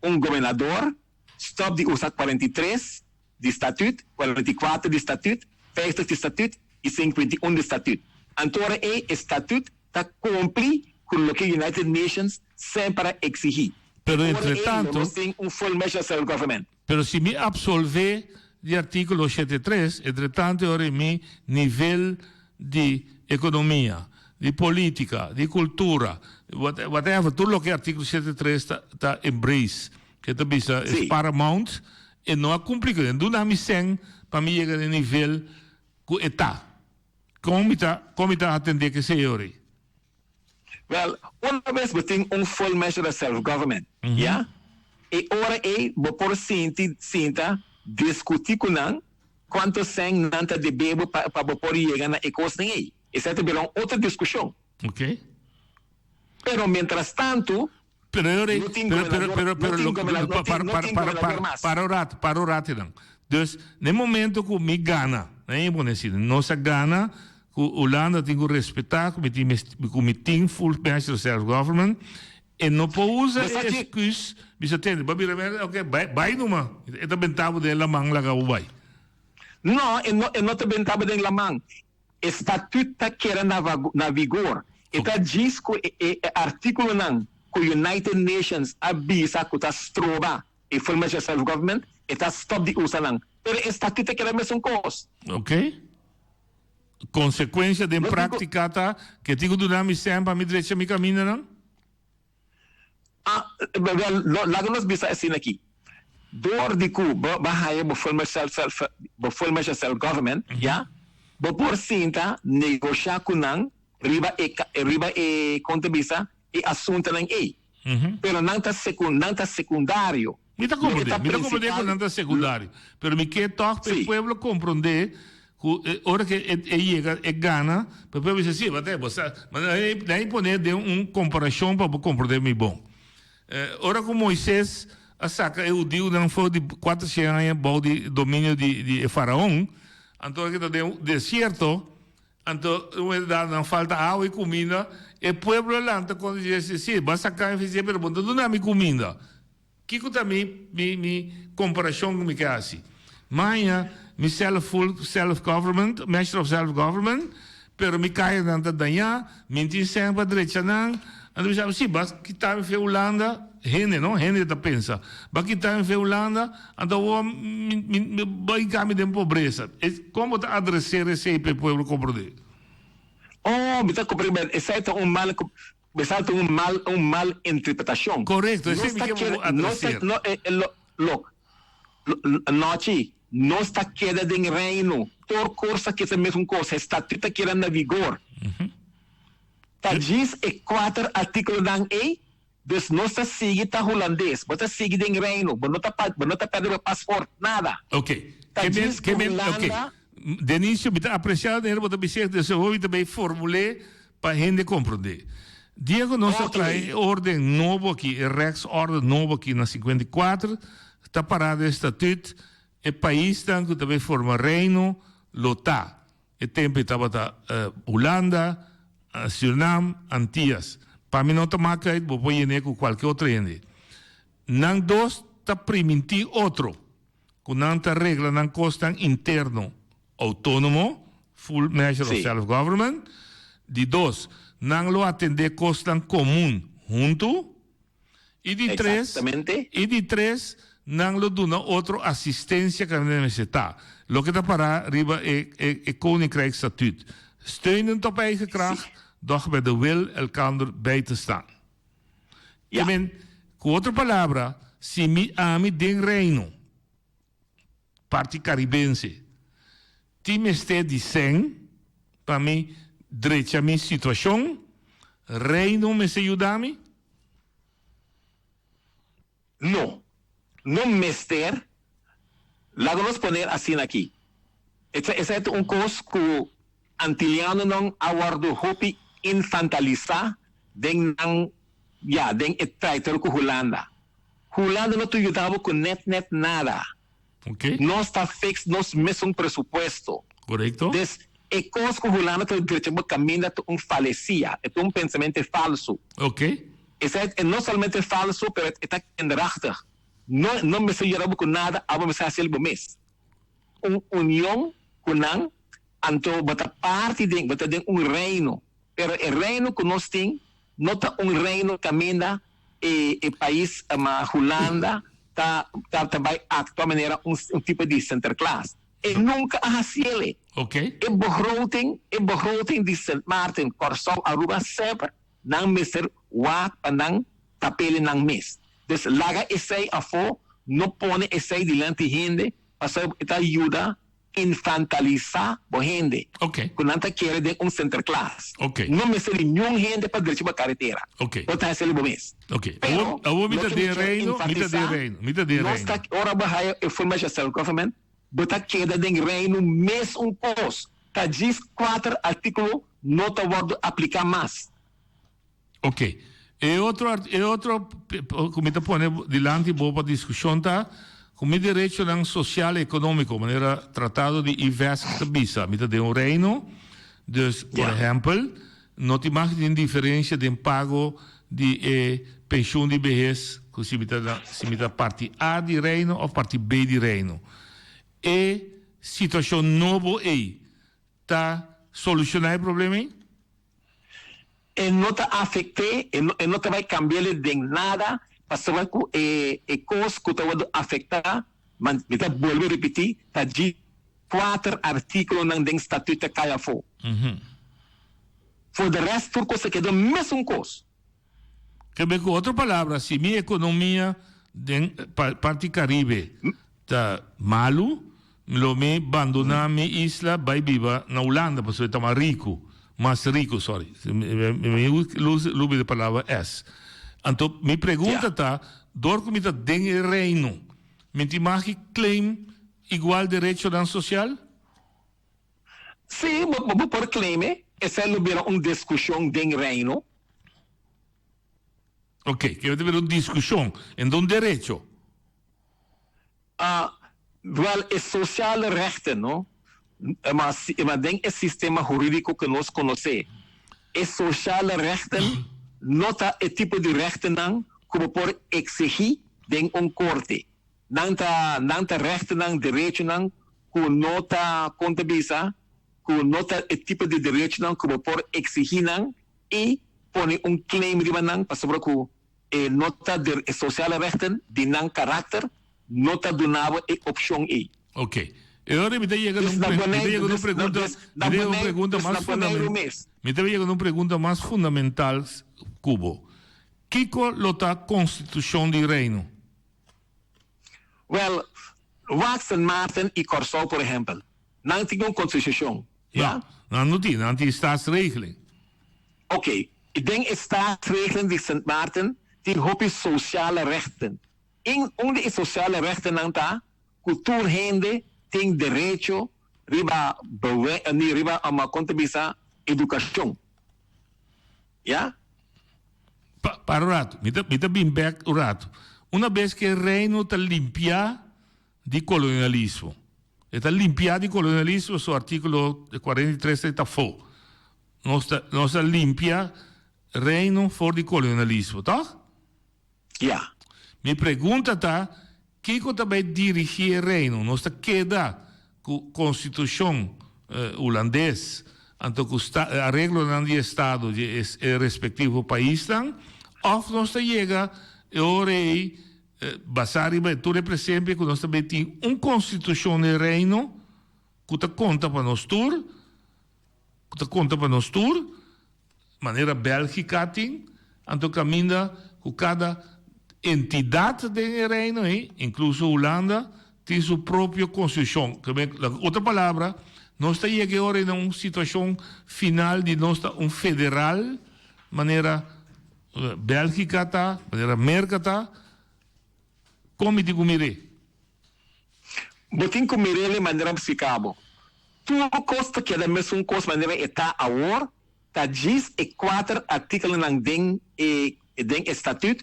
un gobernador, stòp di usa 43 di Statut, 44 di Statut, 50 di Statut i 51 di Statut. Anto ora ei e Statut ta kumpli ku loke United Nations semper a eksigí. Pero Ora ei entre lo tanto. nos tin un full measure self-government. Pero si mi absolvé di artíkulo 83, entre tanto e ora ei mi nivel di ekonomia, di polítika, di kultura, whatever, tur loke artíkulo 83 ta ta embrace, ke ta bisa es paramount, e no a kumpli ku e. Duna mi sèn pa mi yega na e nivel ku e ta. Kon mi ta kon mi ta atendé ku esei ora ei? Wèl, una bes bo tin un full measure of self government, ya, e ora ei bo por sinti sinta diskutí ku nan kuantu sèn nan ta debé bo pa pa bo por yega na e kosnan ei. Esei ta bira un otro diskushon. Oké. Pero mientras tantu Pero e ora ei, no tin pero, pero, gobernador, pero, no pero tin lo, gobernador, pa, no tin, para, no para, tin para, gobernador para, mas. para un rato, para un rato dan. Dus, na e momento ku mi gana, na e pone asina, nos a gana ku Hulanda tin ku respetá ku mi tin mes, ku mi tin full measure of self government, e no por usa Bo e sa ki. excuse, bisa tende, bo a bira mester, oké, bai, bai numa. E ta benta bo den laman laga bo bai. No, e no, e no ta benta bo den laman. E statut ta keda na vigor. E ta djis ku e artíkulonan ku United Nations a bisa ku ta stroba e forma di self government, e ta stòp di usa nan. Pero e statut ta keda mesun kos. Ok. Konsekuensia den práktika ta ke tin ku duna mi sèn pa mi drecha mi kamindanan? Ah, wel, laga nos bisa asina aki. Door di ku bo ba haya bo full self self bo full measure self government, ya, bo por sinta negosha ku nan riba e riba e kon ta bisa e asuntonan ei. Pero nan ta seku nan ta sekundario. Mi ta Loke komprendé, ta mi ta komprendé ku prinsipal nan ta sekundario. Pero mi ke tòg pa e pueblo komprendé ku e ora ke e e yega e gana, pa e pueblo bisa si, wate, bo sa, ma nan e nan e pone den un komparashon pa bo komprendé mi bon. Ora ku Moises a saka e hudiunan for di kuatershen aña bou di dominio di di e faraon, anto ora ke ta den desierto, Anto un da nan falta awa i kuminda, e pueblo a lanta kontra dje si, Si, bo a saka mi fisié, pero bo no ta duna mi kuminda. Kiko ta mi mi mi komparashon ku mi ke hasi? Maña mi self full self government, measure of self government, pero mi kayanan ta dañá, mi no tin sèn pa drecha nan. Anto mi sa, si, bo a kita mi fe Hulanda, hende no, hende ta pensa, bo a kita mi fe Hulanda, Anto awor mi mi bo a hinka mi den pobresa. E kon bo ta adreser esei pa e pueblo komprondé? Oh, mi ta komprendé, esei ta un mal, esei ta un mal, un mal interpretashon. Korekto, esei Nos mi ta ke pa keda, bo nos ta, adreser. no, e, e, lo, lok, lo, nochi, nos ta keda den Reino, tur kos ta keda mesun kos, e statut ta keda na vigor. Ta djis e kuater artíkulonan ei Dus nos ta sigui ta Hulandes, bo ta sigui den Reino, bo no ta bo no ta perde bo paspoort, nada. Ok. Ta Ke men, djis ke ku men, ok. Hulanda. Denicio, mi ta aprecia manera bo ta bis'é, dus awor mi ta bay formul'é pa hende comprendé. Dia ku nos a Ok. trae e orden nobo aki, e rechtsorde nobo aki na 54, ta pará den statuut, e paisnan ku ta bay forma Reino lo ta. E tempu ei tabata Hulanda, Surinam, Antias. Pa mi no ta mak uit, bo por yen'é ku kualke otro hende. Nan dos ta primintí otro ku nan ta regla nan kosnan interno outónomo, full measure of self-government. Di dos, nan lo atendé kosnan komun huntu. I di tres, i di tres, nan lo duna otro asistencia ku nan mester ta. Loke ta pará riba e e e Koninkrijksstatuut. Steunend op eigen kracht, doch met de wil elkander bij te staan. Ke men, ku otro palabra, si mi ami den Reino, parti Karibense, tin mester di sèn pa mi drecha mi situashon, Reino mester yuda mi? No. No mester. Laga nos poner asina aki. Esei ta un kos ku antilianonan a wòrdu hopi infantalisá den nan, ya, den e traitorio ku Hulanda. Hulanda no ta yuda bo ku nèt nèt nada. Ok. Nos ta fix nos mesun presupuesto. Korekto. Dus e kos ku Hulanda ta drecha bo kaminda ta un falesia, e ta un pensamente falsu. Ok. Esei e no solamente falsu pero e ta kinderachtig. No no mester yora bo ku nada, abo mester hasiel bo mes. Un union ku nan, anto bo ta parti den, bo ta den un reino. Pero e reino ku nos tin no ta un reino kaminda e e pais ma Hulanda ta ta ta bai aktua manera un un tipo di Sinterklaas. E nunka a hasiel. Ok. E begroting e begroting di Sint Maarten, Kòrsou, Aruba semper nan mester wak pa nan tapele nan mes. Dus laga esei afó, no pone esei dilanti hende pasobra e ta yuda infantalisá bo hende Ok. ku nan ta kere den un Sinterklaas. Ok. No mester di niun hende pa drecha bo karetera. Ok. Bo ta hasiel bo mes. Ok. Pero Awor, awor mi ta loke mi den kier reino, mi ta den enfatisá, reino, mi ta den nos reino. ta ora bo haya e full measure self government, bo ta keda den reino mes un kos. Ta djis kuater artíkulo no ta wòrdu apliká mas. Ok. E otro e otro ku mi ta pone dilanti bo pa diskushon ta ku mi derechonan sosial i ekonómiko manera tratado di IVESC ta bisa. Mi ta den un reino, dus por ehèmpel no tin mag di tin diferensia den pago di e penshun di behes ku si mi ta na si mi ta parti A di reino òf parti B di reino. E situashon nobo ei ta solushoná e problema ei? E no ta afect'é, e no e no ta bai cambi'el den nada, pasobra cu e e cos cu ta wordo afectá, ma mi ta bolbe ripití, ta dji cuater articulonan den Statuut ta cay afó. For de rest tur cos ta keda mesun cos. Kebe ku otro palabra, si mi ekonomia den parti Karibe ta malu, lo mi bandoná mi isla bai biba na Hulanda pasobra e ta mas riku, mas riku, sorry, mi lubida e palabra es. Anto mi pregunta ta, dor ku mi ta den e Reino, mi tin mag ki claim igual derechonan sosial? Sí, bo bo por claim e, esei lo bira un discusion den Reino. Ok, ke ta bira un discusion, en ta un derecho. Ah, wel e sociale rechten, no? Ma si, ma den e sistema huridico cu nos conoce, e sociale rechten no ta e tipo di rechtennan cu bo por exigi den un corte. Nan ta, nan ta rechtennan, derechonan ku no ta, kon ta bisa, ku no ta e tipo di derechonan ku bo por eksigí nan i pone un claim riba nan pasobra ku e no ta der e sociale rechten di nan karakter no ta duna bo e opshon ei. Ok. E ora mi ta yega na Dus un na pre, mi ta Boneiru, yega na un dus na, pregunta, dus mi na ta yega na un Boneiru, pregunta dus mas na Boneiru fundament, mes. mi ta yega na un pregunta mas fundamental ku bo. Kiko lo ta konstitushon di Reino? Wel, wak Sint Maarten i Kòrsou por ehèmpel, nan tin un konstitushon, ya? No, nan no tin, nan tin staatsregeling. Oké, i den e staatsregeling di Sint Maarten tin hopi sosiale rechten. In un di e sosiale rechtennan ta ku tur hende tin derecho riba bewe, riba, kon ta bisa, edukashon, ya? Pa, para un ratu. Mi ta, mi ta bin bek un ratu. Una bes ku e Reino ta limpiá di kolonialismo, e ta limpiá di kolonialismo, su artíkulo 43 ta afó. Nos ta, nos ta limpia Reino for di kolonialismo, tòg? Ya. Mi pregunta ta, kiko ta bai dirigí e Reino? Nos ta keda ku konstitushon hulandes, anto ku areglonan di estado di e respektivo paisnan, òf nos ta yega e ora ei basá riba tur e presempia ku nos ta bai tin un konstitushon den Reino ku ta konta pa nos tur, ku ta konta pa nos tur, Manera Bélgica tin, anto caminda cu cada entidad den e Reino ei, incluso Hulanda, tin su propio constitucion. Cu otro palabra, nos ta yega e ora ei na un situacion final di nos ta un federal, manera Bélgica ta, manera Merca ta. Con mi tin cu mir'é? Bo tin cu mir'é le manera splica bo. Tur cos ta keda mesun cos manera e ta awor, ta djis e cuater artikelnan den e den e Statuut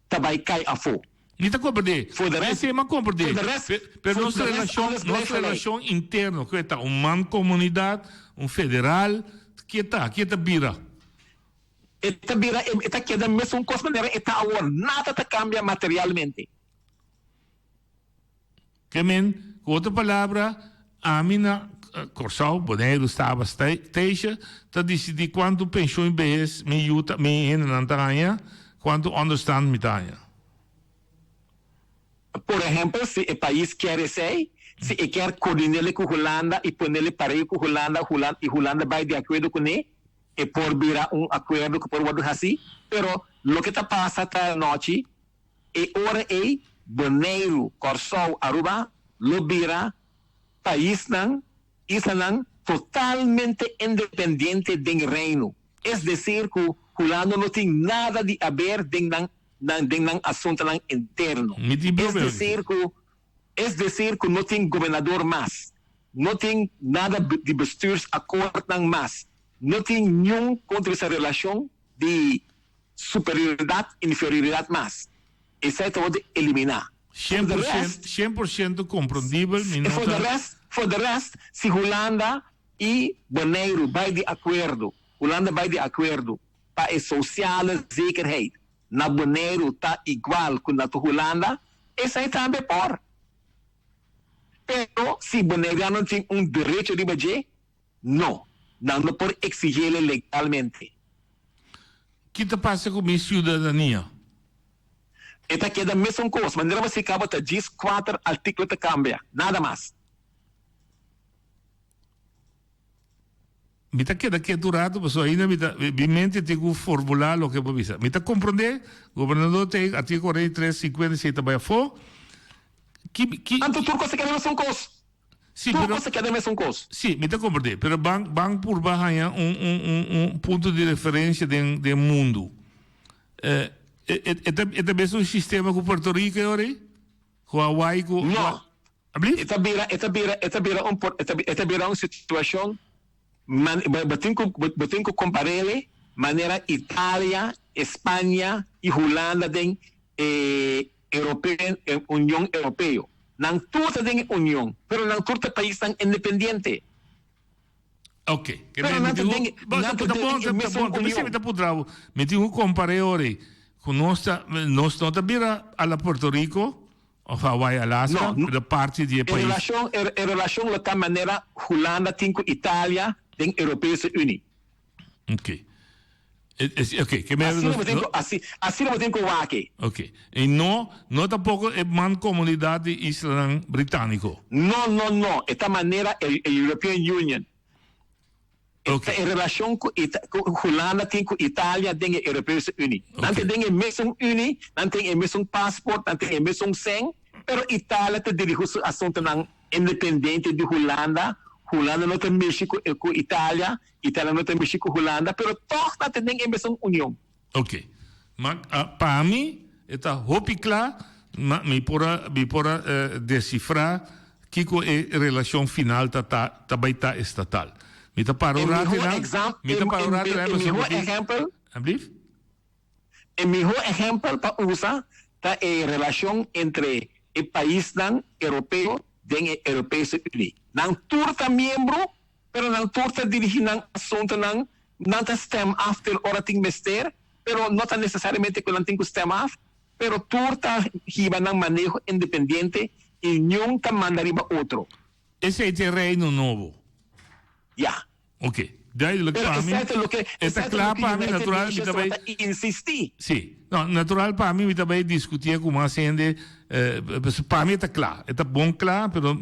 ta bay cay afo. Mi ta comprende. Voor de rest, Esey m'a comprende. voor de rest, Pero voor nos de rest relacion, alles nos blijft gelijk. relacion interno, cu e ta un mancomunidad, un federal, kie ta? Kie ta bira? E ta bira, e ta keda mesun cos manera e ta awor. Nada ta cambia materialmente. Ke men, ku otro palabra, ami na Kòrsou, Boneiru, Saba, Statia, ta disidí kuantu penshun i behes mi yu ta, mi hendenan ta haña, kuantu ònderstand mi ta haña. Por ehèmpel, si e pais kier esei, si e kier koordin'é ku Hulanda i pon'é pareu ku Hulanda, Hulanda i Hulanda bai di akuerdo kuné, e por bira un akuerdo ku por wòrdu hasí. Pero loke ta pasa ta anochi, E ora ei Boneiru, Kòrsou, Aruba lo bira paisnan, islanan totalmente independiente den Reino. Es desir ku Hulanda no tin nada di aber den nan nan den nan asuntonan interno. Mi tin Es problema. desir ku es desir ku no tin gobernador mas, no tin nada di bestuursakkoordnan mas, no tin niun kontra bisa relashon di Superioridat, inferioridat mas. Esei ta wòrdu eliminá. Shen For the por shen, rest, 100% komprondibel, mi no for the ta. rest, for the rest, si Hulanda i Boneiru bai di akuerdo, Hulanda bai di akuerdo pa e sociale zekerheid na Boneiru ta igual ku na Hulanda, esei tambe por. Pero si Boneiruano tin un derecho riba dje, No, nan no por exigele legalmente. Ki ta pasa ku mi siudadania? E ta keda mesun kos. Manera bo sika bo ta djis kuater artíkulo ta kambia, nada mas. Mi ta keda ketu un ratu pasobra ainda mi ta mi mente tin ku formulá loke bo bisa. Mi ta komprondé, gobernador ta e artíkulo 43, 56 ta bai afó. Ki ki. Anto tur kos ta keda mesun kos. Sí, Tur pero kos ta keda mesun kos. Sí, mi ta komprendé, pero ban ban purba haña un un un un punto di referensia den den mundu. E e e ta e ta bes un sistema ku Puerto Rico e ora ei? Ku Hawaii ku No. Ablief? E ta bira e ta bira e ta bira un por e ta e ta bira un situashon man bo bo tin ku bo tin ku kompar'é manera Italia, España i Hulanda den e Europeo, e Union Europeo. Nan tur ta den e Union, pero nan tur ta paisnan independiente. Ok. Ke Pero men mi nan ta tin den, ku, bo, nan ta ta den bon, e ta mesun bon. Ta bisa mi Union. ta puntra bo. Mi tin ku kompar'é ora ei ku nos ta, nos no ta bira a la Puerto Rico of Hawaii, Alaska, No, pero parti di e e pais. relashon, e, e relashon lo ta manera Hulanda tin ku Italia den Europese Unie. Ok. Ok, ke Asina bo tin ku, asi, asina bo tin ku wak e. Ok. I no, no tampoko e mankomunidat di islanan Britániko. No, no, no. E ta manera e, e European Union. E Ok. ta e relashon ku Ita, ku Hulanda tin ku Italia den e Europese Unie. Nan Ok. ta den e mesun Unie, nan tin e mesun pasport, nan tin e mesun sèn, pero Italia ta dirigi su asuntunan independente di Hulanda. Hulanda no ta mishi ku, ku Italia. Italia no ta mishi ku Hulanda, pero tòg nan ta den e mesun union. Ok. Ma pa mi e ta hopi kla, ma mi por a mi por a desifrá kiko e relashon final ta ta ta bai ta estatal. Mi ta para E un rato mihó einan, exam mi ta para un rato e einan pasobra mihó mi tin ehèmpel Alblief? E mihó ehèmpel pa usa ta e relashon entre e paisnan europeo den e Europese Unie. Nan tur ta miembro Pero nan tur ta dirigi nan asuntonan, nan ta stem af ter ora tin mester, pero no ta necesariamente cu nan tin cu stem af, pero tur ta hiba nan maneho independiente y niun ta manda riba otro. Esey ta e reino nobo? Ya. Ok. Duidelijk Pero pa mi. esey ta loke, E ta esey ta kla loke pa mi, United natural, mi Nations ta bai. tabata insisti. Sí. No, natural pa mi, mi ta bai diskutié ku mas hende, pa mi e ta kla. E ta bon kla, pero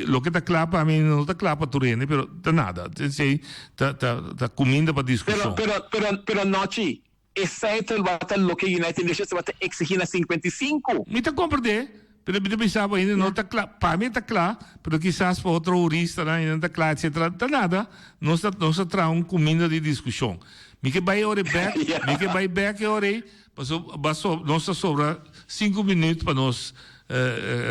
loke ta kla pa mi no ta kla pa tur hende, pero ta nada. Esei ta, ta, ta kuminda pa Pero, diskushon. pero, pero, pero Nochi, esei ta tabata loke United Nations tabata eksigí na 55. Mi ta komprendé, pero mi ta bisa bo ainda no ta kla. Pa mi e ta kla, pero kisas pa otro huristanan ainda no ta kla, etcetera. Ta nada, nos ta, nos ta traha un kuminda di diskushon. Mi ke bai e ora ei bèk, mi ke bai bèk e ora ei, pasobra ba so, nos ta sobra sinku minüt pa nos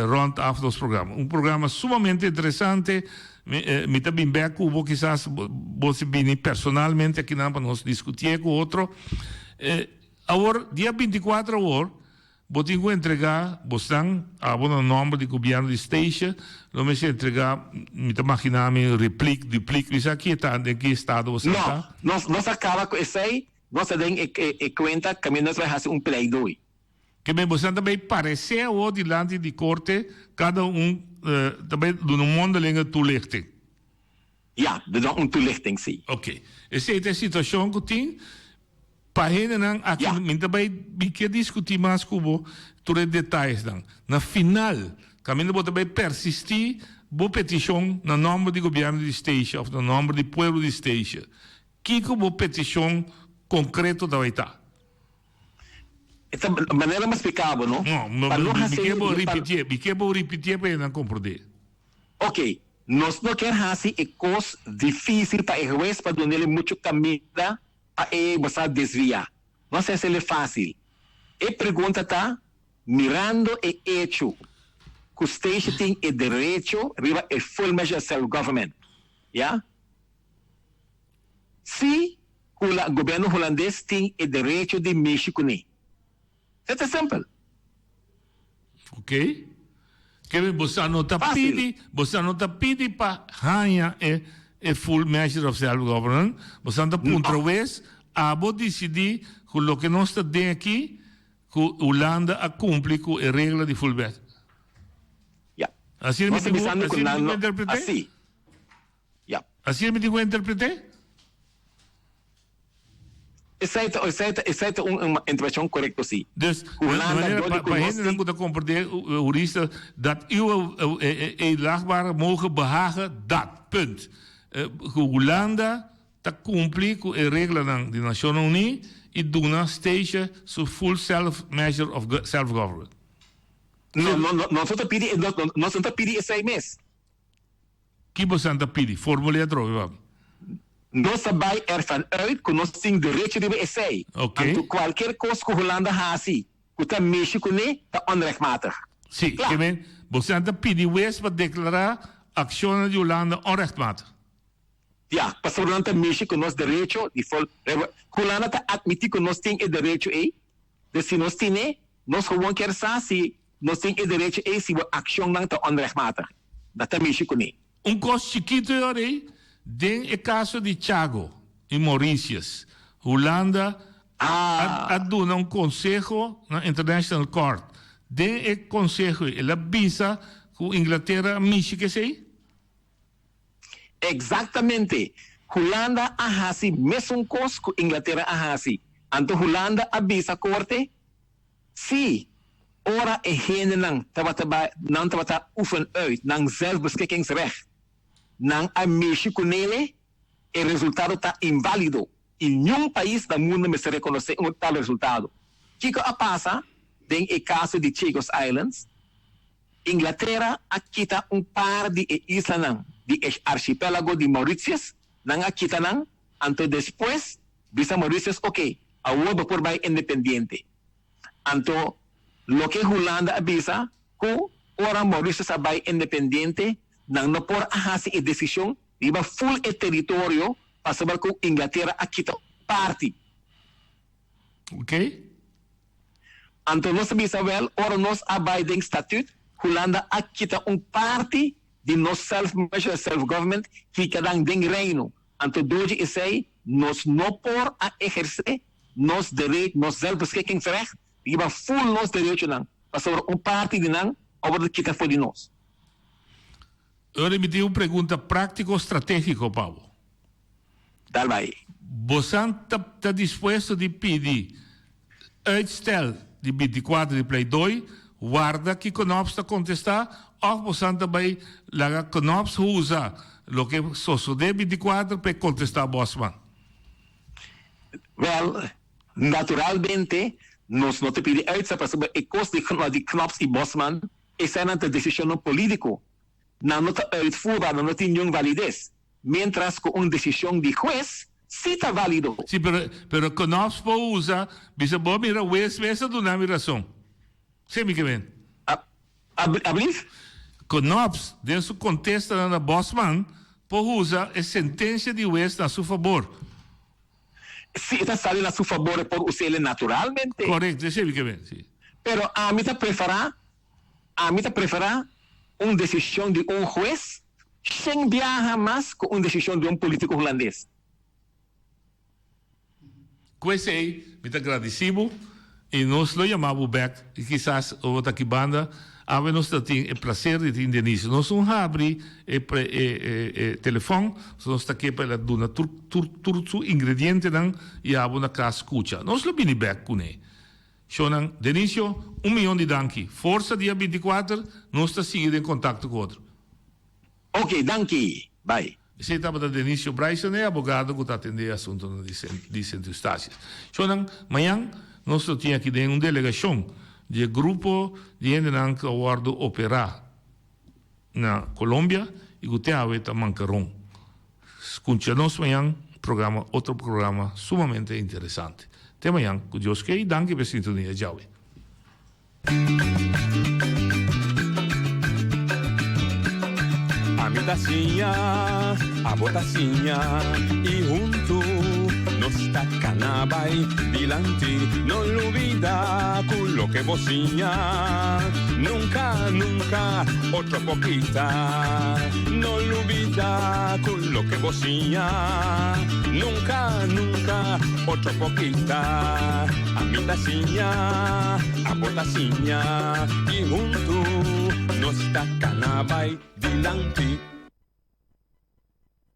rònt af nos programa. Un programa sumamente interesante. Mi, mi ta bin bèk ku bo, kisas bo si bini personalmente akinan pa nos diskutié ku otro. Awor, dia 24 awor. Bo tin ku entregá bosnan, abo na nòmber di gobièrnu di Statia, lo mester entregá, mi ta maginá mi, replik, duplik, mi sa ki e ta, den ki estado bosan No, ta. nos, nos a kaba ku esei, nos ta den e, e, e kuenta kaminda nos bai hasi un pleidoi. Ke men bosan ta bai paresé awor dilanti di korte, kada un ta bai duna un mondelinge toelichting. Ja, duna un toelichting, si. Oké. Esei ta e situashon ku tin. Pa hendenan aki Ja. mi ta bai mi ke diskutí mas ku bo tur e detayesnan. Na final, kaminda bo ta bai persistí bo petishon na nòmber di gobièrnu di Statia òf na nòmber di pueblo di Statia, kiko bo petishon konkreto ta bai ta? E ta manera mi a splika bo, no? No, Pa no mi hasi ke bo pa ripitié, mi ke bo ripitié pa hendenan komprondé. Oké, nos no kier hasi e kos difísil pa e hues pa dun'el muchu kaminda pa e bo sa desviá. Nos hasi el fásil. E pregunta ta, mirando e echo ku Statia tin e derecho riba e full measure self-government, ya? Si Hula, gobierno Hulandes tin e derecho di mishi kuné. E ta simpel. Ok. Kevin, bo sa no ta Fácil. pidi, bo sa no ta pidi pa haña e e full measure of self governance. Bo sa ta puntra No. wes, abo disidí ku loke nos ta den aki, ku Hulanda a kumpli ku e regla di full measure. Ya. Asina mi Nos ta tin ku, bisando ku asina mi nan tin ku no, interpreté? así. Ya. Asina mi tin ku interpreté? Esei ta, esei ta, esei ta un interpretacion corecto si. Dus, Cu Hulanda manera dor di pa, cu pa nos hendenan tin. ku ta komprendé, hurista, dat uw edelachtbare mogen behagen dat. Punt. Ku Hulanda ta kumpli ku e reglanan di Nashonnan Uní i duna Statia su full self measure of self government. No, no, no, nos no ta pidi, nos no ta pidi esei mes. Ki bosan ta pidi? Formul'é atrobe pa mi. Nos ta bai ervan uit ku nos tin derecho riba esei. Ok. Anto kualkier kos ku Hulanda hasi ku ta mishi kuné ta onrechtmatig. Sí, Kla. ke men, bosan ta pidi wes pa deklará akshonnan di Hulanda onrechtmatig. Ya, pasobra nan ta mishi ku nos derecho di vol. Hulanda ta atmití ku nos tin e derecho ei. Dus si nos tin'é, nos gewoon kier sa si Nos tin e derecho ei si bo accionnan ta onrechtmatig. Dat ta mishi cuné. Un kos chikitu e ora ei, den e kaso di Chago i Mauritius, Hulanda a a duna un konseho na International Court. Den e konseho ei el a bisa ku Inglatera a mishi ku esei? Exactamente. Hulanda a hasi mesun kos ku Inglatera a hasi. Anto Hulanda a bisa korte Sí, ora e hendenan tabata bai, nan tabata oefen uit nan zelfbeschikkingsrecht, nan a mishi ku nele, e resultado ta inválido i niun pais na mundu mester rekonosé un tal resultado. Kiko a pasa den e kaso di Chagos Islands? Inglatera a kita un par di e islanan di e archipélago di Mauritius, nan a kita nan, anto despues bisa Mauritius, oke, awor bo por bai independiente. Anto loke Hulanda a bisa ku ora Mauritius a bai independiente nan no por a hasi e desishon riba ful e teritorio pasobra ku Inglatera a kita un parti. Ok. Anto nos a bisa wel ora nos a bai den statuut Hulanda a kita un parti di nos self measure self government hika nan den Reino. Anto door di esei nos no por a ehersé nos dere nos zelfbeschikkingsrecht riba ful nos derechonan, pasobra un parti di nan a wordo kita for di nos. Ora mi tin un pregunta práctico stratégico pa bo. Dal bai. Bosan ta ta dispuesto di pidi uitstel di binticuatro di pleidooi, warda kico Knops ta contesta, of bosan ta bay laga Knops usa loke sosode binticuatro p'e contesta Bosman? Wel, naturalmente nos no ta pidi uitstel pasobra e cos di di Knops y Bosman eseinan ta decisionnan politico, nan no ta uitvoerbaar, nan no tin niun validez. Mientras cu un decision di huez si ta valido. Si, pero, pero Knops por usa, bisa bo mira huez mes a duna mi razon. Si mi ke men. A, ablief? Knops den su contestanan na Bosman por usa e sentencia di huez na su fabor. Si e ta sali na su fabor e por us'ele naturalmente. Correcto, esey mi ke men, si. Pero ami ta preferá, ami ta preferá un desishon di un hues shen biaha mas ku un desishon di un polítiko hulandes. Ku esei mi ta gradisí bo i nos lo yama bo bèk i kisas bo ta aki banda. Awe nos ta tin e plaser di tin Denise. Nos un habri e e telefòn, so nos ta ke pa el a duna tur tur tur su ingredientenan i abo na kas skucha. Nos lo bini bèk kuné. Shownan, Denicio, un miyon di danki. Forsa dia 24, nos ta sigui den kontakto ku otro. Ok, danki. Bai. Esei tabata Denicio Bryson, e abogado ku ta atendé e asuntunan di Sint Eustatius. Shownan, mañan nos lo tin aki den un delegashon di e grupo di hendenan ku a wòrdu operá na Colombia i ku te awe ta mankaron. Skuncha nos mañan programa otro programa sumamente interesante. Te mañan ku Dios ke i danki pa e sintonia djawe. Ami ta siña, abo ta siña i huntu nos ta kana bai dilanti. No lubida ku loke bo siña nunka, nunka otro por kita. No lubida ku loke bo siña nunka, nunka otro por kita. Ami ta siña, abo ta siña i huntu nos ta kana bai dilanti.